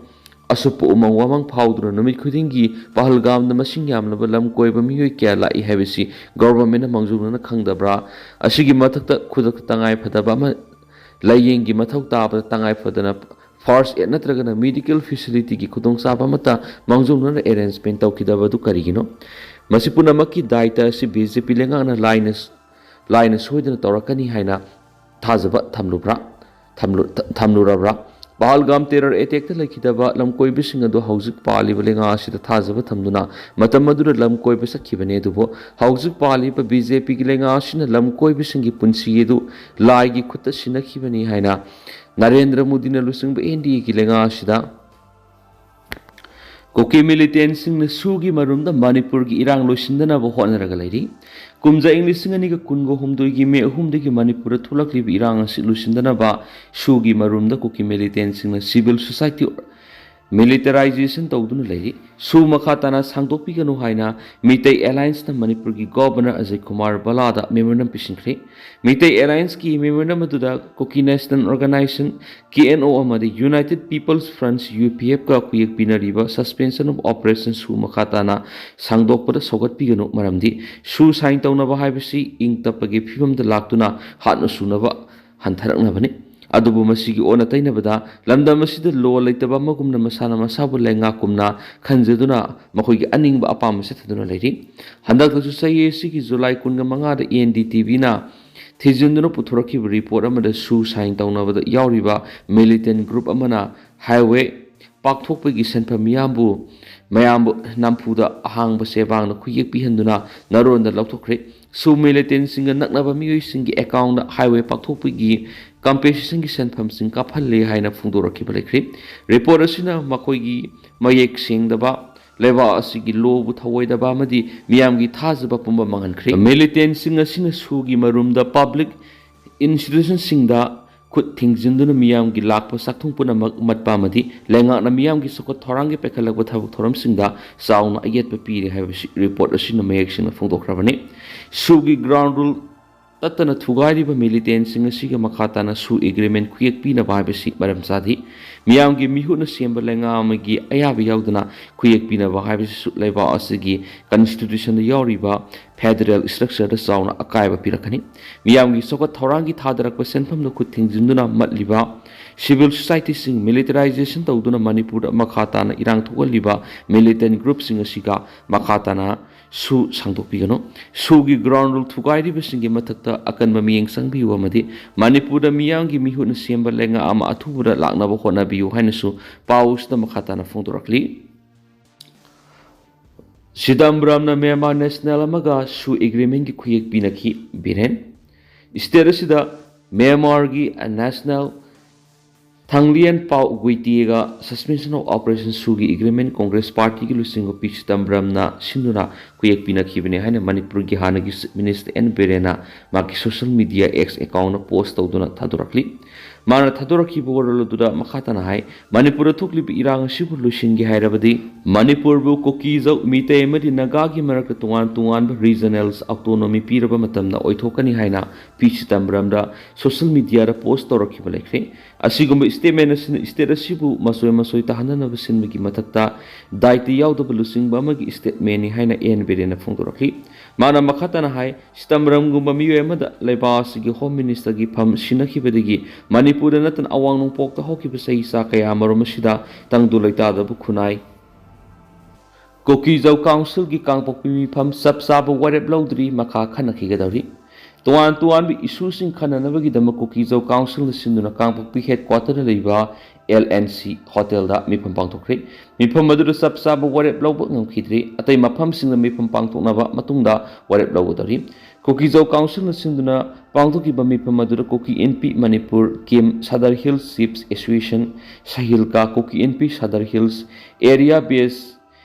ꯑꯁꯨꯞꯄ ꯎꯃꯪ ꯋꯥꯃꯪ ꯐꯥꯎꯗꯨꯅ ꯅꯨꯃꯤꯠ ꯈꯨꯗꯤꯡꯒꯤ ꯄꯍꯜꯒꯥꯝꯗ ꯃꯁꯤꯡ ꯌꯥꯝꯂꯕ ꯂꯝ ꯀꯣꯏꯕ ꯃꯤꯑꯣꯏ ꯀꯌꯥ ꯂꯥꯛꯏ ꯍꯥꯏꯕꯁꯤ ꯒꯣꯚꯔꯟꯃꯦꯟꯠꯅ ꯃꯥꯡꯖꯧꯅꯅ ꯈꯪꯗꯕ꯭ꯔꯥ? ꯑꯁꯤꯒꯤ ꯃꯊꯛꯇ ꯈꯨꯗꯛꯇ ꯇꯉꯥꯏ ꯐꯗꯕ ꯑꯃ ꯂꯥꯏꯌꯦꯡꯒꯤ ꯃꯊꯧ ꯇꯥꯕꯗ ꯇꯉꯥꯏ ꯐꯗꯅ ꯐꯥꯔꯁ ꯑꯦꯗ ꯅꯠꯇ꯭ꯔꯒꯅ ꯃꯦꯗꯤꯀꯦꯜ ꯐꯦꯁꯤꯂꯤꯇꯤꯒꯤ ꯈꯨꯗꯣꯡꯆꯥꯕ ꯑꯃꯠꯇ ꯃꯥꯡꯖꯧꯅꯅ ꯑꯦꯔꯦꯟꯖꯃꯦꯟꯠ ꯇꯧꯈꯤꯗꯕ ꯑꯗꯨ ꯀꯔꯤꯒꯤꯅꯣ? ꯃꯁꯤ ꯄꯨꯝꯅꯃꯛꯀꯤ ꯗꯥꯏꯇ ꯑꯁꯤ ꯕꯤ ꯖꯦ ꯄꯤ ꯂꯩꯉꯥꯛꯅ ꯂꯥꯏꯅ, ꯂꯥꯏꯅ ꯁꯣꯏꯗꯅ ꯇꯧꯔꯛꯀꯅꯤ ꯍꯥꯏꯅ ꯊꯥꯖꯕ ꯊꯝꯂꯨꯕ꯭ꯔꯥ? ꯊꯝꯂꯨ-, ꯊꯝꯂꯨꯔꯕ꯭ꯔꯥ? ꯄꯍꯜꯒꯥꯝ ꯇꯦꯔꯔ ꯑꯦꯇꯦꯛꯇ ꯂꯩꯈꯤꯗꯕ ꯂꯝꯀꯣꯏꯕꯁꯤꯡ ꯑꯗꯨ ꯍꯧꯖꯤꯛ ꯄꯥꯜꯂꯤꯕ ꯂꯩꯉꯥꯛ ꯑꯁꯤꯗ ꯊꯥꯖꯕ ꯊꯝꯗꯨꯅ ꯃꯇꯝ ꯑꯗꯨꯗ ꯂꯝ ꯀꯣꯏꯕ ꯆꯠꯈꯤꯕꯅꯤ, ꯑꯗꯨꯕꯨ ꯍꯧꯖꯤꯛ ꯄꯥꯜꯂꯤꯕ ꯕꯤ ꯖꯦ ꯄꯤꯒꯤ ꯂꯩꯉꯥꯛ ꯑꯁꯤꯅ ꯂꯝ ꯀꯣꯏꯕꯁꯤꯡꯒꯤ ꯄꯨꯟꯁꯤ ꯑꯗꯨ ꯂꯥꯏꯒꯤ ꯈꯨꯠꯇ ꯁꯤꯟꯅꯈꯤꯕꯅꯤ ꯍꯥꯏꯅ ꯅꯔꯦꯟꯗ꯭ꯔ ꯃꯣꯗꯤꯅ ꯂꯨꯆꯤꯡꯕ ꯑꯦꯟ ꯗꯤ ꯑꯦꯒꯤ ꯂꯩꯉꯥꯛ ꯑꯁꯤꯗ ꯀꯨꯀꯤ ꯃꯤꯂꯤꯇꯦꯟꯁꯤꯡꯅ ꯁꯨꯒꯤ ꯃꯔꯨꯝꯗ ꯃꯅꯤꯄꯨꯔꯒꯤ ꯏꯔꯥꯡ ꯂꯣꯏꯁꯤꯟꯗꯅꯕ ꯍꯣꯠꯅꯔꯒ ꯂꯩꯔꯤ꯫ ꯀꯨꯝꯖꯥ ꯏꯪ ꯂꯤꯁꯤꯡ ꯑꯅꯤꯒ ꯀꯨꯟꯒ ꯍꯨꯝꯗꯣꯏꯒꯤ ꯃꯦ ꯑꯍꯨꯝꯗꯒꯤ ꯃꯅꯤꯄꯨꯔꯗ ꯊꯣꯛꯂꯛꯂꯤꯕ ꯏꯔꯥꯡ ꯑꯁꯤ ꯂꯣꯏꯁꯤꯟꯗꯅꯕ ꯁꯨꯒꯤ ꯃꯔꯨꯝꯗ ꯀꯨꯀꯤ ꯃꯤꯂꯤꯇꯦꯟꯁꯤꯡꯅ civil society militarization ꯇꯧꯗꯨꯅ ꯂꯩꯔꯤ꯫ ꯁꯨ ꯃꯈꯥ ꯇꯥꯅ ꯁꯥꯡꯗꯣꯛꯄꯤꯒꯅꯨ ꯍꯥꯏꯅ ꯃꯤꯇꯩ ꯑꯦꯂꯥꯏꯟꯁꯅ ꯃꯅꯤꯄꯨꯔꯒꯤ ꯒꯣꯚꯔꯅꯔ ꯑꯖꯌ ꯀꯨꯃꯥꯔ ꯚꯜꯂꯥꯗ ꯃꯦꯃꯣꯔꯦꯟꯗꯝ ꯄꯤꯁꯤꯟꯈ꯭ꯔꯤ꯫ ꯃꯤꯇꯩ ꯑꯦꯂꯥꯏꯟꯁꯀꯤ ꯃꯦꯃꯣꯔꯦꯟꯗꯝ ꯑꯗꯨꯗ Kuki National Organisation, K N O, ꯑꯃꯗꯤ United People's Front, U P ꯑꯦꯐꯀ ꯈꯨꯌꯦꯛ ꯄꯤꯅꯔꯤꯕ suspension of operation ꯁꯨ ꯃꯈꯥ ꯇꯥꯅ ꯁꯥꯡꯗꯣꯛꯄꯗ ꯁꯧꯒꯠꯄꯤꯒꯅꯨ, ꯃꯔꯝꯗꯤ ꯁꯨ ꯁꯥꯏꯟ ꯇꯧꯅꯕ ꯍꯥꯏꯕꯁꯤ ꯏꯪ ꯇꯞꯄꯒꯤ ꯐꯤꯕꯝꯗ ꯂꯥꯛꯇꯨꯅ ꯍꯥꯠꯅ ꯁꯨꯅꯕ ꯍꯟꯊꯔꯛꯅꯕꯅꯤ꯫ ꯑꯗꯨꯕꯨ ꯃꯁꯤꯒꯤ ꯑꯣꯟꯅ ꯇꯩꯅꯕꯗ, ꯂꯝꯗꯝ ꯑꯁꯤꯗ law ꯂꯩꯇꯕ ꯑꯃꯒꯨꯝꯅ ꯃꯁꯥꯅ ꯃꯁꯥꯕꯨ ꯂꯩꯉꯥꯛꯀꯨꯝꯅ ꯈꯟꯖꯗꯨꯅ ꯃꯈꯣꯏꯒꯤ ꯑꯅꯤꯡꯕ ꯑꯄꯥꯝꯕ ꯆꯠꯊꯗꯨꯅ ꯂꯩꯔꯤ꯫ ꯍꯟꯗꯛꯇꯁꯨ ꯆꯍꯤ ꯑꯁꯤꯒꯤ ꯖꯨꯂꯥꯏ ꯀꯨꯟꯒ ꯃꯉꯥꯗ ꯑꯦꯟ ꯗꯤ ꯇꯤ ꯚꯤꯅ ꯊꯤꯖꯤꯟꯗꯨꯅ ꯄꯨꯊꯣꯔꯛꯈꯤꯕ ꯔꯤꯄꯣꯔꯠ ꯑꯃꯗ ꯁꯨ ꯁꯥꯏꯟ ꯇꯧꯅꯕꯗ ꯌꯥꯎꯔꯤꯕ ꯃꯤꯂꯤꯇꯦꯟ ꯒ꯭ꯔꯨꯞ ꯑꯃꯅ ꯍꯥꯏꯋꯦ ꯄꯥꯛꯊꯣꯛꯄꯒꯤ ꯁꯦꯟꯐꯝ ꯃꯤꯌꯥꯝꯕꯨ, ꯃꯌꯥꯝꯕꯨ ꯅꯝꯐꯨꯗ ꯑꯍꯥꯡꯕ ꯆꯦꯕꯥꯡꯅ ꯈꯨꯌꯦꯛ ꯄꯤꯍꯟꯗꯨꯅ ꯅꯔꯣꯟꯗ ꯂꯧꯊꯣꯛꯈ꯭ꯔꯦ꯫ ꯁꯨ ꯃꯤꯂꯤꯇꯦꯟꯁꯤꯡꯒ ꯅꯛꯅꯕ ꯃꯤꯑꯣꯏꯁꯤꯡꯒꯤ ꯑꯦꯀꯥꯎꯟꯗ ꯍꯥꯏꯋꯦ ꯄꯥꯛꯊꯣꯛꯄꯒꯤ ꯀꯝꯄꯦꯟꯁꯦꯁꯟꯒꯤ ꯁꯦꯟꯐꯝꯁꯤꯡ ꯀꯥꯞꯍꯜꯂꯦ ꯍꯥꯏꯅ ꯐꯣꯡꯗꯣꯔꯛꯈꯤꯕ ꯂꯩꯈ꯭ꯔꯦ꯫ ꯔꯤꯄꯣꯔꯠ ꯑꯁꯤꯅ ꯃꯈꯣꯏꯒꯤ ꯃꯌꯦꯛ ꯁꯦꯡꯗꯕ, ꯂꯩꯕꯥꯛ ꯑꯁꯤꯒꯤ ꯂꯣꯕꯨ ꯊꯧꯑꯣꯏꯗꯕ ꯑꯃꯗꯤ ꯃꯤꯌꯥꯝꯒꯤ ꯊꯥꯖꯕ ꯄꯨꯝꯕ ꯃꯥꯡꯍꯟꯈ꯭ꯔꯦ꯫ ꯃꯤꯂꯤꯇꯦꯟꯁꯤꯡ ꯑꯁꯤꯅ ꯁꯨꯒꯤ ꯃꯔꯨꯝꯗ ꯄꯕ꯭ꯂꯤꯛ ꯏꯟꯁꯇꯤꯇ꯭ꯌꯨꯁꯟꯁꯤꯡꯗ ꯈꯨꯠ ꯊꯤꯡꯖꯤꯟꯗꯨꯅ ꯃꯤꯌꯥꯝꯒꯤ ꯂꯥꯛꯄ ꯆꯥꯛꯊꯨꯡ ꯄꯨꯝꯅꯃꯛ ꯃꯠꯄ ꯑꯃꯗꯤ ꯂꯩꯉꯥꯛꯅ ꯃꯤꯌꯥꯝꯒꯤ ꯆꯥꯎꯈꯠ ꯊꯧꯔꯥꯡꯒꯤ ꯄꯥꯏꯈꯠꯂꯛꯄ ꯊꯕꯛ ꯊꯧꯔꯝꯁꯤꯡꯗ ꯆꯥꯎꯅ ꯑꯌꯦꯠꯄ ꯄꯤꯔꯦ ꯍꯥꯏꯕꯁꯤ ꯔꯤꯄꯣꯔꯠ ꯑꯁꯤꯅ ꯃꯌꯦꯛ ꯁꯦꯡꯅ ꯐꯣꯡꯗꯣꯛꯈ꯭ꯔꯕꯅꯤ꯫ ꯁꯨꯒꯤ ꯒ꯭ꯔꯥꯎꯟ ꯔꯨꯜ ꯇꯠꯇꯅ ꯊꯨꯒꯥꯏꯔꯤꯕ ꯃꯤꯂꯤꯇꯦꯟꯁꯤꯡ ꯑꯁꯤꯒ ꯃꯈꯥ ꯇꯥꯅ ꯁꯨ ꯑꯦꯒ꯭ꯔꯤꯃꯦꯟ ꯈꯨꯌꯦꯛ ꯄꯤꯅꯕ ꯍꯥꯏꯕꯁꯤ ꯃꯔꯝ ꯆꯥꯗꯦ꯫ ꯃꯤꯌꯥꯝꯒꯤ ꯃꯤꯍꯨꯠꯅ ꯁꯦꯝꯕ ꯂꯩꯉꯥꯛ ꯑꯃꯒꯤ ꯑꯌꯥꯕ ꯌꯥꯎꯗꯅ ꯈꯨꯌꯦꯛ ꯄꯤꯅꯕ ꯍꯥꯏꯕꯁꯤꯁꯨ ꯂꯩꯕꯥꯛ ꯑꯁꯤꯒꯤ ꯀꯟꯁꯇꯤꯇ꯭ꯌꯨꯁꯟꯗ ꯌꯥꯎꯔꯤꯕ ꯐꯦꯗꯔꯦꯜ ꯏꯁꯇ꯭ꯔꯛꯆꯔꯗ ꯆꯥꯎꯅ ꯑꯀꯥꯏꯕ ꯄꯤꯔꯛꯀꯅꯤ꯫ ꯃꯤꯌꯥꯝꯒꯤ ꯆꯥꯎꯈꯠ ꯊꯧꯔꯥꯡꯒꯤ ꯊꯥꯗꯔꯛꯄ ꯁꯦꯟꯐꯝꯗ ꯈꯨꯠ ꯊꯤꯡꯖꯤꯟꯗꯨꯅ ꯃꯠꯂꯤꯕ ꯁꯤꯚꯤꯜ ꯁꯣꯁꯥꯏꯇꯤꯁꯤꯡ ꯃꯤꯂꯤꯇꯔꯥꯏꯖꯦꯁꯟ ꯇꯧꯗꯨꯅ ꯃꯅꯤꯄꯨꯔꯗ ꯃꯈꯥ ꯇꯥꯅ ꯏꯔꯥꯡ ꯊꯣꯛꯍꯜꯂꯤꯕ ꯃꯤꯂꯤꯇꯦꯟ ꯒ꯭ꯔꯨꯞꯁꯤꯡ ꯑꯁꯤꯒ ꯃꯈꯥ ꯇꯥꯅ ꯁꯨ ꯁꯥꯡꯗꯣꯛꯄꯤꯒꯅꯨ꯫ ꯁꯨꯒꯤ ꯒ꯭ꯔꯥꯎꯟ ꯔꯨꯜ ꯊꯨꯒꯥꯏꯔꯤꯕꯁꯤꯡꯒꯤ ꯃꯊꯛꯇ ꯑꯀꯟꯕ ꯃꯤꯠꯌꯦꯡ ꯆꯪꯕꯤꯌꯨ ꯑꯃꯗꯤ ꯃꯅꯤꯄꯨꯔꯗ ꯃꯤꯌꯥꯝꯒꯤ ꯃꯤꯍꯨꯠꯅ ꯁꯦꯝꯕ ꯂꯩꯉꯥꯛ ꯑꯃ ꯑꯊꯨꯕꯗ ꯂꯥꯛꯅꯕ ꯍꯣꯠꯅꯕꯤꯌꯨ ꯍꯥꯏꯅꯁꯨ ꯄꯥꯎꯁꯤꯗ ꯃꯈꯥ ꯇꯥꯅ ꯐꯣꯡꯗꯣꯔꯛꯂꯤ꯫ ꯆꯤꯗꯝꯕꯔꯝꯅ ꯃ꯭ꯌꯥꯟꯃꯥꯔ ꯅꯦꯁꯅꯦꯜ ꯑꯃꯒ ꯁꯨ ꯑꯦꯒ꯭ꯔꯤꯃꯦꯟꯒꯤ ꯈꯨꯌꯦꯛ ꯄꯤꯅꯈꯤ꯫ ꯕꯤꯔꯦꯟ, ꯁ꯭ꯇꯦꯠ ꯑꯁꯤꯗ ꯃ꯭ꯌꯥꯟꯃꯥꯔꯒꯤ ꯅꯦꯁꯅꯦꯜ ꯊꯥꯡꯂꯤꯌꯟ ꯄꯥꯎ ꯒꯨꯏꯇꯤꯌꯦꯒ Suspension of Operation ꯁꯨꯒꯤ agreement Congress Partyꯒꯤ ꯂꯨꯆꯤꯡꯕ ꯄꯤ ꯆꯤꯗꯝꯕꯔꯝꯅ ꯁꯤꯟꯗꯨꯅ ꯈꯨꯌꯦꯛ ꯄꯤꯅꯈꯤꯕꯅꯤ ꯍꯥꯏꯅ ꯃꯅꯤꯄꯨꯔꯒꯤ ꯍꯥꯟꯅꯒꯤ Chief Minister ꯑꯦꯟ ꯕꯤꯔꯦꯟꯅ ꯃꯍꯥꯛꯀꯤ social media X accountꯇ post ꯇꯧꯗꯨꯅ ꯊꯥꯗꯣꯔꯛꯂꯤ꯫ ꯃꯥꯅ ꯊꯥꯗꯣꯔꯛꯈꯤꯕ ꯋꯥꯔꯣꯜ ꯑꯗꯨꯗ ꯃꯈꯥ ꯇꯥꯅ ꯍꯥꯏ, ꯃꯅꯤꯄꯨꯔꯗ ꯊꯣꯛꯂꯤꯕ ꯏꯔꯥꯡ ꯑꯁꯤꯕꯨ ꯂꯣꯏꯁꯤꯟꯒꯦ ꯍꯥꯏꯔꯕꯗꯤ ꯃꯅꯤꯄꯨꯔꯕꯨ ꯀꯨꯀꯤꯖꯧ, ꯃꯤꯇꯩ ꯑꯃꯗꯤ ꯅꯥꯒꯥꯒꯤ ꯃꯔꯛꯇ ꯇꯣꯉꯥꯟ ꯇꯣꯉꯥꯟꯕ regional autonomy ꯄꯤꯔꯕ ꯃꯇꯝꯗ ꯑꯣꯏꯊꯣꯛꯀꯅꯤ ꯍꯥꯏꯅ ꯄꯤ ꯆꯤꯗꯝꯕꯔꯝꯗ social mediaꯗ post ꯇꯧꯔꯛꯈꯤꯕ ꯂꯩꯈ꯭ꯔꯦ꯫ ꯑꯁꯤꯒꯨꯝꯕ statement ꯑꯁꯤꯅ state ꯑꯁꯤꯕꯨ ꯃꯆꯣꯏ ꯃꯆꯣꯏ ꯇꯥꯍꯟꯅꯅꯕ ꯁꯤꯟꯕꯒꯤ ꯃꯊꯛꯇ ꯗꯥꯏꯇ ꯌꯥꯎꯗꯕ ꯂꯨꯆꯤꯡꯕ ꯑꯃꯒꯤ statementꯅꯤ ꯍꯥꯏꯅ ꯑꯦꯟ ꯕꯤꯔꯦꯟꯅ ꯐꯣꯡꯗꯣꯔꯛꯂꯤ꯫ ꯃꯥꯅ ꯃꯈꯥ ꯇꯥꯅ ꯍꯥꯏ, ꯆꯤꯗꯝꯕꯔꯝꯒꯨꯝꯕ ꯃꯤꯑꯣꯏ ꯑꯃꯗ ꯂꯩꯕꯥꯛ ꯑꯁꯤꯒꯤ Home Ministerꯒꯤ ꯐꯝ ꯁꯤꯟꯅꯈꯤꯕꯗꯒꯤ ꯃꯅꯤꯄꯨꯔꯗ ꯅꯠꯇꯅ ꯑꯋꯥꯡ ꯅꯣꯡꯄꯣꯛꯇ ꯍꯧꯈꯤꯕ ꯆꯍꯤ ꯆꯥ ꯀꯌꯥ ꯑꯃꯔꯣꯝ ꯑꯁꯤꯗ ꯇꯪꯗꯨ ꯂꯩꯇꯥꯗꯕ ꯈꯨꯟꯅꯥꯏ ꯀꯨꯀꯤꯖꯧ Councilꯒꯤ ꯀꯥꯡꯄꯣꯛꯄꯤ ꯃꯤꯐꯝ ꯆꯞ ꯆꯥꯕ ꯋꯥꯔꯦꯞ ꯂꯧꯗ꯭ꯔꯤ, ꯃꯈꯥ ꯈꯟꯅꯈꯤꯒꯗꯧꯔꯤ꯫ ꯇꯣꯉꯥꯟ ꯇꯣꯉꯥꯟꯕ issueꯁꯤꯡ ꯈꯟꯅꯅꯕꯒꯤꯗꯃꯛ ꯀꯨꯀꯤꯖꯧ Councilꯅ ꯁꯤꯟꯗꯨꯅ ꯀꯥꯡꯄꯣꯛꯄꯤ headquarterꯗ ꯂꯩꯕ L and C Hotelꯗ ꯃꯤꯐꯝ ꯄꯥꯡꯊꯣꯛꯈ꯭ꯔꯦ꯫ ꯃꯤꯐꯝ ꯑꯗꯨꯗ ꯆꯞ ꯆꯥꯕ ꯋꯥꯔꯦꯞ ꯂꯧꯕ ꯉꯝꯈꯤꯗ꯭ꯔꯤ꯫ ꯑꯇꯩ ꯃꯐꯝꯁꯤꯡꯗ ꯃꯤꯐꯝ ꯄꯥꯡꯊꯣꯛꯅꯕ ꯃꯇꯨꯡꯗ ꯋꯥꯔꯦꯞ ꯂꯧꯒꯗꯧꯔꯤ꯫ ꯀꯨꯀꯤꯖꯧ Councilꯅ ꯁꯤꯟꯗꯨꯅ ꯄꯥꯡꯊꯣꯛꯈꯤꯕ ꯃꯤꯐꯝ ꯑꯗꯨꯗ ꯀꯨꯀꯤ ꯏꯟꯄꯤ ꯃꯅꯤꯄꯨꯔ, ꯀꯤꯝ, Sadar Hills Chiefs Association, ꯁꯍꯤꯜꯀꯥ, ꯀꯨꯀꯤ ꯏꯟꯄꯤ Sadar Hills, Area Based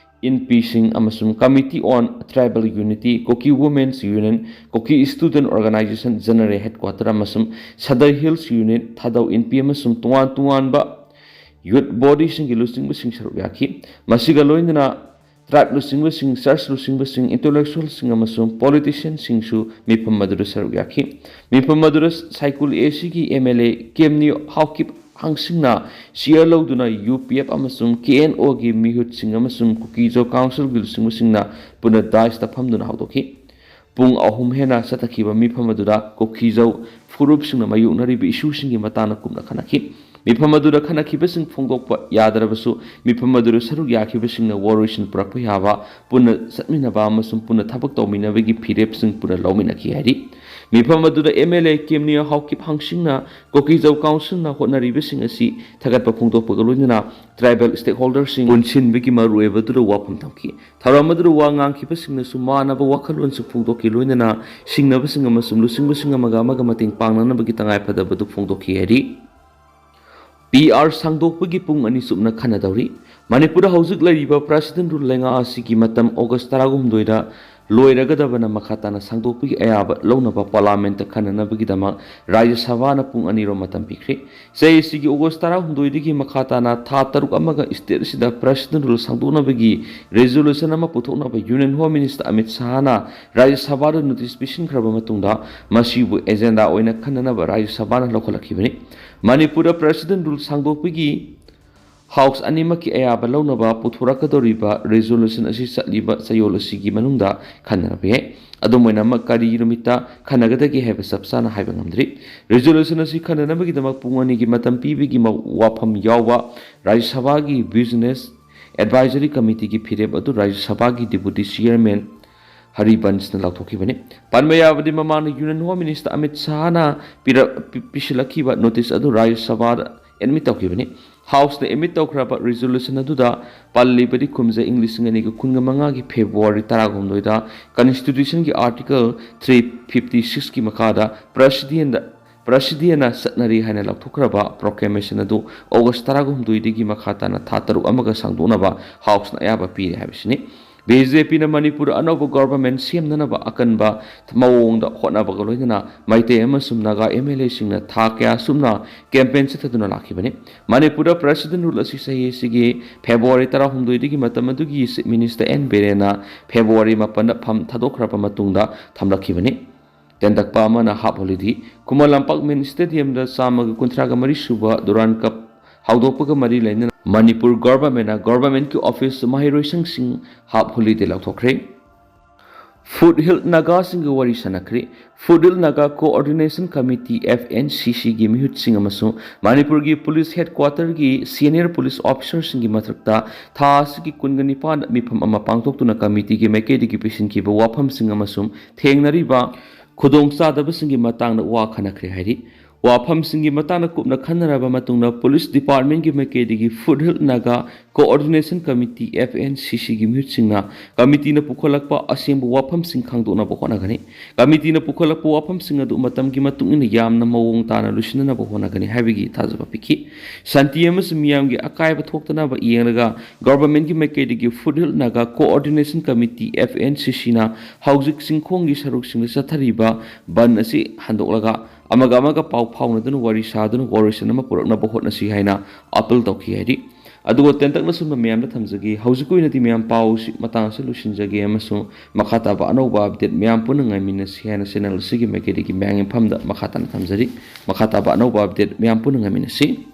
ꯏꯟꯄꯤꯁꯤꯡ ꯑꯃꯁꯨꯡ Committee on Tribal Unity, Kuki Women's Union, Kuki Student Organisation General Headquarter ꯑꯃꯁꯨꯡ Sadar Hills Unit, ꯊꯥꯗꯧ ꯏꯟꯄꯤ ꯑꯃꯁꯨꯡ ꯇꯣꯉꯥꯟ ꯇꯣꯉꯥꯟꯕ youth bodyꯁꯤꯡꯒꯤ ꯂꯨꯆꯤꯡꯕꯁꯤꯡ ꯁꯔꯨꯛ ꯌꯥꯈꯤ꯫ ꯃꯁꯤꯒ ꯂꯣꯏꯅꯅ tribe ꯂꯨꯆꯤꯡꯕꯁꯤꯡ, church ꯂꯨꯆꯤꯡꯕꯁꯤꯡ, intellectualꯁꯤꯡ ꯑꯃꯁꯨꯡ politicianꯁꯤꯡꯁꯨ ꯃꯤꯐꯝ ꯑꯗꯨꯗ ꯁꯔꯨꯛ ꯌꯥꯈꯤ꯫ ꯃꯤꯐꯝ ꯑꯗꯨꯗ ꯁꯥꯏꯀꯨꯜ ACꯒꯤ MLA ꯀꯦꯝꯅꯤ ꯍꯥꯎꯀꯤꯞ ꯍꯪꯁꯤꯡꯅ chair ꯂꯧꯗꯨꯅ UPF ꯑꯃꯁꯨꯡ KNOꯒꯤ ꯃꯤꯍꯨꯠꯁꯤꯡ ꯑꯃꯁꯨꯡ ꯀꯨꯀꯤꯖꯧ Councilꯒꯤ ꯂꯨꯆꯤꯡꯕꯁꯤꯡꯅ ꯄꯨꯟꯅ daisꯇ ꯐꯝꯗꯨꯅ ꯍꯧꯗꯣꯛꯈꯤ꯫ ꯄꯨꯡ ꯑꯍꯨꯝ ꯍꯦꯟꯅ ꯆꯠꯊꯈꯤꯕ ꯃꯤꯐꯝ ꯑꯗꯨꯗ ꯀꯨꯀꯤꯖꯧ ꯐꯨꯔꯨꯞꯁꯤꯡꯅ ꯃꯥꯌꯣꯛꯅꯔꯤꯕ issueꯁꯤꯡꯒꯤ ꯃꯇꯥꯡꯗ ꯀꯨꯞꯅ ꯈꯟꯅꯈꯤ꯫ ꯃꯤꯐꯝ ꯑꯗꯨꯗ ꯈꯟꯅꯈꯤꯕꯁꯤꯡ ꯐꯣꯡꯗꯣꯛꯄ ꯌꯥꯗ꯭ꯔꯕꯁꯨ, ꯃꯤꯐꯝ ꯑꯗꯨꯗ ꯁꯔꯨꯛ ꯌꯥꯈꯤꯕꯁꯤꯡꯅ ꯋꯥꯔꯣꯏꯁꯤꯟ ꯄꯨꯔꯛꯄ ꯌꯥꯕ, ꯄꯨꯟꯅ ꯆꯠꯃꯤꯟꯅꯕ ꯑꯃꯁꯨꯡ ꯄꯨꯟꯅ ꯊꯕꯛ ꯇꯧꯃꯤꯟꯅꯕꯒꯤ ꯐꯤꯔꯦꯞꯁꯤꯡ ꯄꯨꯟꯅ ꯂꯧꯃꯤꯟꯅꯈꯤ ꯍꯥꯏꯔꯤ꯫ ꯃꯤꯐꯝ ꯑꯗꯨꯗ MLA ꯀꯦꯝꯅꯤ ꯍꯥꯎꯀꯤꯞ ꯍꯪꯁꯤꯡꯅ ꯀꯨꯀꯤꯖꯧ Councilꯅ ꯍꯣꯠꯅꯔꯤꯕꯁꯤꯡ ꯑꯁꯤ ꯊꯥꯒꯠꯄ ꯐꯣꯡꯗꯣꯛꯄꯒ ꯂꯣꯏꯅꯅ tribal stakeholderꯁꯤꯡ ꯄꯨꯟꯁꯤꯟꯕꯒꯤ ꯃꯔꯨꯑꯣꯏꯕ ꯑꯗꯨꯗ ꯋꯥꯐꯝ ꯊꯝꯈꯤ꯫ ꯊꯧꯔꯝ ꯑꯗꯨꯗ ꯋꯥ ꯉꯥꯡꯈꯤꯕꯁꯤꯡꯅꯁꯨ ꯃꯥꯟꯅꯕ ꯋꯥꯈꯜꯂꯣꯟꯁꯤꯡ ꯐꯣꯡꯗꯣꯛꯈꯤ, ꯂꯣꯏꯅꯅ ꯁꯤꯡꯅꯕꯁꯤꯡ ꯑꯃꯁꯨꯡ ꯂꯨꯆꯤꯡꯕꯁꯤꯡ ꯑꯃꯒ ꯑꯃꯒ ꯃꯇꯦꯡ ꯄꯥꯡꯅꯅꯕꯒꯤ ꯇꯉꯥꯏꯐꯗꯕꯗꯨ ꯐꯣꯡꯗꯣꯛꯈꯤ ꯍꯥꯏꯔꯤ꯫ ꯏ ꯑꯥꯔ ꯁꯥꯡꯗꯣꯛꯄꯒꯤ ꯄꯨꯡ ꯑꯅꯤ ꯆꯨꯞꯅ ꯈꯟꯅꯗꯧꯔꯤ꯫ ꯃꯅꯤꯄꯨꯔꯗ ꯍꯧꯖꯤꯛ ꯂꯩꯔꯤꯕ ꯄ꯭ꯔꯁꯤꯗꯦꯟ ꯔꯨꯜ ꯂꯩꯉꯥꯛ ꯑꯁꯤꯒꯤ ꯃꯇꯝ ꯑꯣꯒꯁ ꯇꯔꯥꯍꯨꯝꯗꯣꯏꯗ ꯂꯣꯏꯔꯒꯗꯕꯅ ꯃꯈꯥ ꯇꯥꯅ ꯁꯥꯡꯗꯣꯛꯄꯒꯤ ꯑꯌꯥꯕ ꯂꯧꯅꯕ ꯄꯥꯔꯂꯥꯃꯦꯟꯠꯇ ꯈꯟꯅꯅꯕꯒꯤꯗꯃꯛ ꯔꯥꯖ꯭ꯌ ꯁꯚꯥꯅ ꯄꯨꯡ ꯑꯅꯤꯔꯣꯝ ꯃꯇꯝ ꯄꯤꯈ꯭ꯔꯦ꯫ ꯆꯍꯤ ꯑꯁꯤꯒꯤ ꯑꯣꯒꯁ ꯇꯔꯥꯍꯨꯝꯗꯣꯏꯗꯒꯤ ꯃꯈꯥ ꯇꯥꯅ ꯊꯥ ꯇꯔꯨꯛ ꯑꯃꯒ ꯁ꯭ꯇꯦꯠ ꯑꯁꯤꯗ ꯄ꯭ꯔꯁꯤꯗꯦꯟ ꯔꯨꯜ ꯁꯥꯡꯗꯣꯛꯅꯕꯒꯤ ꯔꯤꯖꯣꯂꯨꯁꯟ ꯑꯃ ꯄꯨꯊꯣꯛꯅꯕ ꯌꯨꯅꯤꯌꯟ ꯍꯣꯝ ꯃꯤꯅꯤꯁꯇꯔ ꯑꯃꯤꯠ ꯁꯍꯥꯅ ꯔꯥꯖ꯭ꯌ ꯁꯚꯥꯗ ꯅꯣꯇꯤꯁ ꯄꯤꯁꯤꯟꯈ꯭ꯔꯕ ꯃꯇꯨꯡꯗ ꯃꯁꯤꯕꯨ ꯑꯦꯖꯦꯟꯗꯥ ꯑꯣꯏꯅ ꯈꯟꯅꯅꯕ ꯔꯥꯖ꯭ꯌ ꯁꯚꯥꯅ ꯂꯧꯈꯠꯂꯛꯈꯤꯕꯅꯤ꯫ ꯃꯅꯤꯄꯨꯔꯗ ꯄ꯭ꯔꯁꯤꯗꯦꯟ ꯔꯨꯜ ꯁꯥꯡꯗꯣꯛꯄꯒꯤ ꯍꯥꯎꯁ ꯑꯅꯤꯃꯛꯀꯤ ꯑꯌꯥꯕ ꯂꯧꯅꯕ ꯄꯨꯊꯣꯔꯛꯀꯗꯧꯔꯤꯕ ꯔꯤꯖꯣꯂꯨꯁꯟ ꯑꯁꯤ ꯆꯠꯂꯤꯕ ꯆꯌꯣꯜ ꯑꯁꯤꯒꯤ ꯃꯅꯨꯡꯗ ꯈꯟꯅꯔꯛꯄ ꯌꯥꯏ꯫ ꯑꯗꯨꯝ ꯑꯣꯏꯅꯃꯛ ꯀꯔꯤ ꯅꯨꯃꯤꯠꯇ ꯈꯟꯅꯒꯗꯒꯦ ꯍꯥꯏꯕ ꯆꯞ ꯆꯥꯅ ꯍꯥꯏꯕ ꯉꯝꯗ꯭ꯔꯤ꯫ ꯔꯤꯖꯣꯂꯨꯁꯟ ꯑꯁꯤ ꯈꯟꯅꯅꯕꯒꯤꯗꯃꯛ ꯄꯨꯡ ꯑꯅꯤꯒꯤ ꯃꯇꯝ ꯄꯤꯕꯒꯤ ꯃ-, ꯋꯥꯐꯝ ꯌꯥꯎꯕ ꯔꯥꯖ꯭ꯌ ꯁꯚꯥꯒꯤ ꯕꯤꯖꯤꯅꯦꯁ ꯑꯦꯗꯚꯥꯏꯖꯔꯤ ꯀꯃꯤꯇꯤꯒꯤ ꯐꯤꯔꯦꯞ ꯑꯗꯨ ꯔꯥꯖ꯭ꯌ ꯁꯚꯥꯒꯤ ꯗꯤꯄꯨꯇꯤ ꯆꯤꯌꯔꯃꯦꯟ ꯍꯔꯤꯕꯟꯁꯅ ꯂꯥꯎꯊꯣꯛꯈꯤꯕꯅꯤ꯫ ꯄꯟꯕ ꯌꯥꯕꯗꯤ, ꯃꯃꯥꯡꯗ ꯌꯨꯅꯤꯌꯟ ꯍꯣꯝ ꯃꯤꯅꯤꯁꯇꯔ ꯑꯃꯤꯠ ꯁꯍꯥꯅ ꯄꯤꯔꯛ-, ꯄꯤ-, ꯄꯤꯁꯤꯜꯂꯛꯈꯤꯕ ꯅꯣꯇꯤꯁ ꯑꯗꯨ ꯔꯥꯖ꯭ꯌ ꯁꯚꯥꯗ ꯑꯦꯗꯃꯤꯠ ꯇꯧꯈꯤꯕꯅꯤ꯫ ꯍꯥꯎꯁꯅ ꯑꯦꯗꯃꯤꯠ ꯇꯧꯈ꯭ꯔꯕ ꯔꯤꯖꯣꯂꯨꯁꯟ ꯑꯗꯨꯗ ꯄꯜꯂꯤꯕꯗꯤ, ꯀꯨꯝꯖꯥ ꯏꯪ ꯂꯤꯁꯤꯡ ꯑꯅꯤꯒ ꯀꯨꯟꯒ ꯃꯉꯥꯒꯤ ꯐꯦꯕ꯭ꯔꯨꯋꯥꯔꯤ ꯇꯔꯥꯍꯨꯝꯗꯣꯏꯗ ꯀꯟꯁꯇꯤꯇ꯭ꯌꯨꯁꯟꯒꯤ ꯑꯥꯔꯇꯤꯀꯜ ꯊ꯭ꯔꯤ ꯐꯤꯐꯇꯤ ꯁꯤꯛꯁꯀꯤ ꯃꯈꯥꯗ ꯄ꯭ꯔꯁꯤꯗꯦꯟꯗ, ꯄ꯭ꯔꯁꯤꯗꯦꯟꯅ ꯆꯠꯅꯔꯤ ꯍꯥꯏꯅ ꯂꯥꯎꯊꯣꯛꯈ꯭ꯔꯕ ꯄ꯭ꯔꯣꯀ꯭ꯂꯦꯃꯦꯁꯟ ꯑꯗꯨ ꯑꯣꯒꯁ ꯇꯔꯥꯍꯨꯝꯗꯣꯏꯗꯒꯤ ꯃꯈꯥ ꯇꯥꯅ ꯊꯥ ꯇꯔꯨꯛ ꯑꯃꯒ ꯁꯥꯡꯗꯣꯛꯅꯕ ꯍꯥꯎꯁꯅ ꯑꯌꯥꯕ ꯄꯤꯔꯦ ꯍꯥꯏꯕꯁꯤꯅꯤ꯫ ꯕꯤ ꯖꯦ ꯄꯤꯅ ꯃꯅꯤꯄꯨꯔꯗ ꯑꯅꯧꯕ ꯒꯣꯚꯔꯟꯃꯦꯟꯠ ꯁꯦꯝꯅꯅꯕ ꯑꯀꯟꯕ ꯃꯑꯣꯡꯗ ꯍꯣꯠꯅꯕꯒ ꯂꯣꯏꯅꯅ ꯃꯩꯇꯩ ꯑꯃꯁꯨꯡ ꯅꯥꯒꯥ ꯑꯦꯝ ꯑꯦꯜ ꯑꯦꯁꯤꯡꯅ ꯊꯥ ꯀꯌꯥ ꯁꯨꯞꯅ ꯀꯦꯝꯄꯦꯟ ꯆꯠꯊꯗꯨꯅ ꯂꯥꯛꯈꯤꯕꯅꯤ꯫ ꯃꯅꯤꯄꯨꯔꯗ ꯄ꯭ꯔꯁꯤꯗꯦꯟ ꯔꯨꯜ ꯑꯁꯤ ꯆꯍꯤ ꯑꯁꯤꯒꯤ ꯐꯦꯕ꯭ꯔꯨꯋꯥꯔꯤ ꯇꯔꯥꯍꯨꯝꯗꯣꯏꯗꯒꯤ ꯃꯇꯝ ꯑꯗꯨꯒꯤ ꯆꯤꯐ ꯃꯤꯅꯤꯁꯇꯔ ꯑꯦꯟ ꯕꯤꯔꯦꯟꯅ ꯐꯦꯕ꯭ꯔꯨꯋꯥꯔꯤ ꯃꯥꯄꯟꯗ ꯐꯝ ꯊꯥꯗꯣꯛꯈ꯭ꯔꯕ ꯃꯇꯨꯡꯗ ꯊꯝꯂꯛꯈꯤꯕꯅꯤ꯫ ꯇꯦꯟꯇꯛꯄ ꯑꯃꯅ ꯍꯥꯞ ꯍꯣꯂꯤꯗꯦ꯫ ꯈꯨꯃꯟ ꯂꯝꯄꯥꯛ ꯃꯤꯅꯤ ꯁ꯭ꯇꯦꯗꯤꯌꯝꯗ ꯆꯥꯝꯃꯒ ꯀꯨꯟꯊ꯭ꯔꯥꯒ ꯃꯔꯤ ꯁꯨꯕ ꯗꯨꯔꯥꯟ ꯀꯞ ꯍꯧꯗꯣꯛꯄꯒ ꯃꯔꯤ ꯂꯩꯅꯅ ꯃꯅꯤꯄꯨꯔ ꯒꯣꯚꯔꯟꯃꯦꯟꯠꯅ ꯒꯣꯚꯔꯟꯃꯦꯟꯠꯀꯤ ꯑꯣꯐꯤꯁ ꯃꯍꯩꯔꯣꯏꯁꯪꯁꯤꯡ ꯍꯥꯞ ꯍꯣꯂꯤꯗꯦ ꯂꯥꯎꯊꯣꯛꯈ꯭ꯔꯦ꯫ ꯐꯨꯠꯍꯤꯜ ꯅꯥꯒꯥꯁꯤꯡꯒ ꯋꯥꯔꯤ ꯁꯥꯟꯅꯈ꯭ꯔꯦ꯫ Foothill Naga coordination committee, F N C ꯁꯤꯒꯤ ꯃꯤꯍꯨꯠꯁꯤꯡ ꯑꯃꯁꯨꯡ ꯃꯅꯤꯄꯨꯔꯒꯤ ꯄꯨꯂꯤꯁ ꯍꯦꯗꯀ꯭ꯋꯥꯇꯔꯒꯤ ꯁꯦꯅꯤꯌꯔ ꯄꯨꯂꯤꯁ ꯑꯣꯐꯤꯁꯥꯔꯁꯤꯡꯒꯤ ꯃꯊꯛꯇ ꯊꯥ ꯑꯁꯤꯒꯤ ꯀꯨꯟꯒ ꯅꯤꯄꯥꯟꯗ ꯃꯤꯐꯝ ꯑꯃ ꯄꯥꯡꯊꯣꯛꯇꯨꯅ ꯀꯃꯤꯇꯤꯒꯤ ꯃꯥꯏꯀꯩꯗꯒꯤ ꯄꯤꯁꯤꯟꯈꯤꯕ ꯋꯥꯐꯝꯁꯤꯡ ꯑꯃꯁꯨꯡ ꯊꯦꯡꯅꯔꯤꯕ ꯈꯨꯗꯣꯡꯆꯥꯗꯕꯁꯤꯡꯒꯤ ꯃꯇꯥꯡꯗ ꯋꯥ ꯈꯟꯅꯈ꯭ꯔꯦ ꯍꯥꯏꯔꯤ꯫ ꯋꯥꯐꯝꯁꯤꯡꯒꯤ ꯃꯇꯥꯡꯗ ꯀꯨꯞꯅ ꯈꯟꯅꯔꯕ ꯃꯇꯨꯡꯗ ꯄꯨꯂꯤꯁ ꯗꯤꯄꯥꯔꯠꯃꯦꯟꯒꯤ ꯃꯥꯏꯀꯩꯗꯒꯤ food hill Naga coordination committee, F N C C, ꯒꯤ ꯃꯤꯍꯨꯠꯁꯤꯡꯅ ꯀꯃꯤꯇꯤꯅ ꯄꯨꯈꯠꯂꯛꯄ ꯑꯁꯦꯡꯕ ꯋꯥꯐꯝꯁꯤꯡ ꯈꯪꯗꯣꯛꯅꯕ ꯍꯣꯠꯅꯒꯅꯤ꯫ ꯀꯃꯤꯇꯤꯅ ꯄꯨꯈꯠꯂꯛꯄ ꯋꯥꯐꯝꯁꯤꯡ ꯑꯗꯨ ꯃꯇꯝꯒꯤ ꯃꯇꯨꯡ ꯏꯟꯅ ꯌꯥꯝꯅ ꯃꯑꯣꯡ ꯇꯥꯅ ꯂꯣꯏꯁꯤꯟꯅꯅꯕ ꯍꯣꯠꯅꯒꯅꯤ ꯍꯥꯏꯕꯒꯤ ꯊꯥꯖꯕ ꯄꯤꯈꯤ꯫ ꯁꯥꯟꯇꯤ ꯑꯃꯁꯨꯡ ꯃꯤꯌꯥꯝꯒꯤ ꯑꯀꯥꯏꯕ ꯊꯣꯛꯇꯅꯕ ꯌꯦꯡꯂꯒ ꯒꯣꯚꯔꯟꯃꯦꯟꯠꯀꯤ ꯃꯥꯏꯀꯩꯗꯒꯤ food hill Naga coordination committee, F N C C, ꯅ ꯍꯧꯖꯤꯛ ꯆꯤꯡꯈꯣꯡꯒꯤ ꯁꯔꯨꯛꯁꯤꯡꯗ ꯆꯠꯊꯔꯤꯕ ꯕꯟ ꯑꯁꯤ ꯍꯟꯗꯣꯛꯂꯒ ꯑꯃꯒ ꯑꯃꯒ ꯄꯥꯎ ꯐꯥꯎꯅꯗꯨꯅ ꯋꯥꯔꯤ ꯁꯥꯗꯨꯅ ꯋꯥꯔꯣꯏꯁꯤꯟ ꯑꯃ ꯄꯨꯔꯛꯅꯕ ꯍꯣꯠꯅꯁꯤ ꯍꯥꯏꯅ ꯑꯥꯄꯤꯜ ꯇꯧꯈꯤ ꯍꯥꯏꯔꯤ꯫ ꯑꯗꯨꯒ ꯇꯦꯟꯇꯛꯅ ꯁꯨꯝꯕ ꯃꯌꯥꯝꯗ ꯊꯝꯖꯒꯦ꯫ ꯍꯧꯖꯤꯛꯀꯤ ꯑꯣꯏꯅꯗꯤ ꯃꯌꯥꯝ ꯄꯥꯎ ꯑꯁꯤ ꯃꯇꯥꯡ ꯑꯁꯤꯗ ꯂꯣꯏꯁꯤꯟꯖꯒꯦ ꯑꯃꯁꯨꯡ ꯃꯈꯥ ꯇꯥꯕ ꯑꯅꯧꯕ ꯑꯞꯗꯦꯠ ꯃꯌꯥꯝ ꯄꯨꯟꯅ ꯉꯥꯏꯃꯤꯟꯅꯁꯤ ꯍꯥꯏꯅ ꯆꯦꯅꯦꯜ ꯑꯁꯤꯒꯤ ꯃꯥꯏꯀꯩꯗꯒꯤ ꯃꯌꯥꯝꯒꯤ ꯃꯐꯝꯗ ꯃꯈꯥ ꯇꯥꯅ ꯊꯝꯖꯔꯤ꯫ ꯃꯈꯥ ꯇꯥꯕ ꯑꯅꯧꯕ ꯑꯞꯗꯦꯠ ꯃꯌꯥꯝ ꯄꯨꯟꯅ ꯉꯥꯏꯃꯤꯟꯅꯁꯤ꯫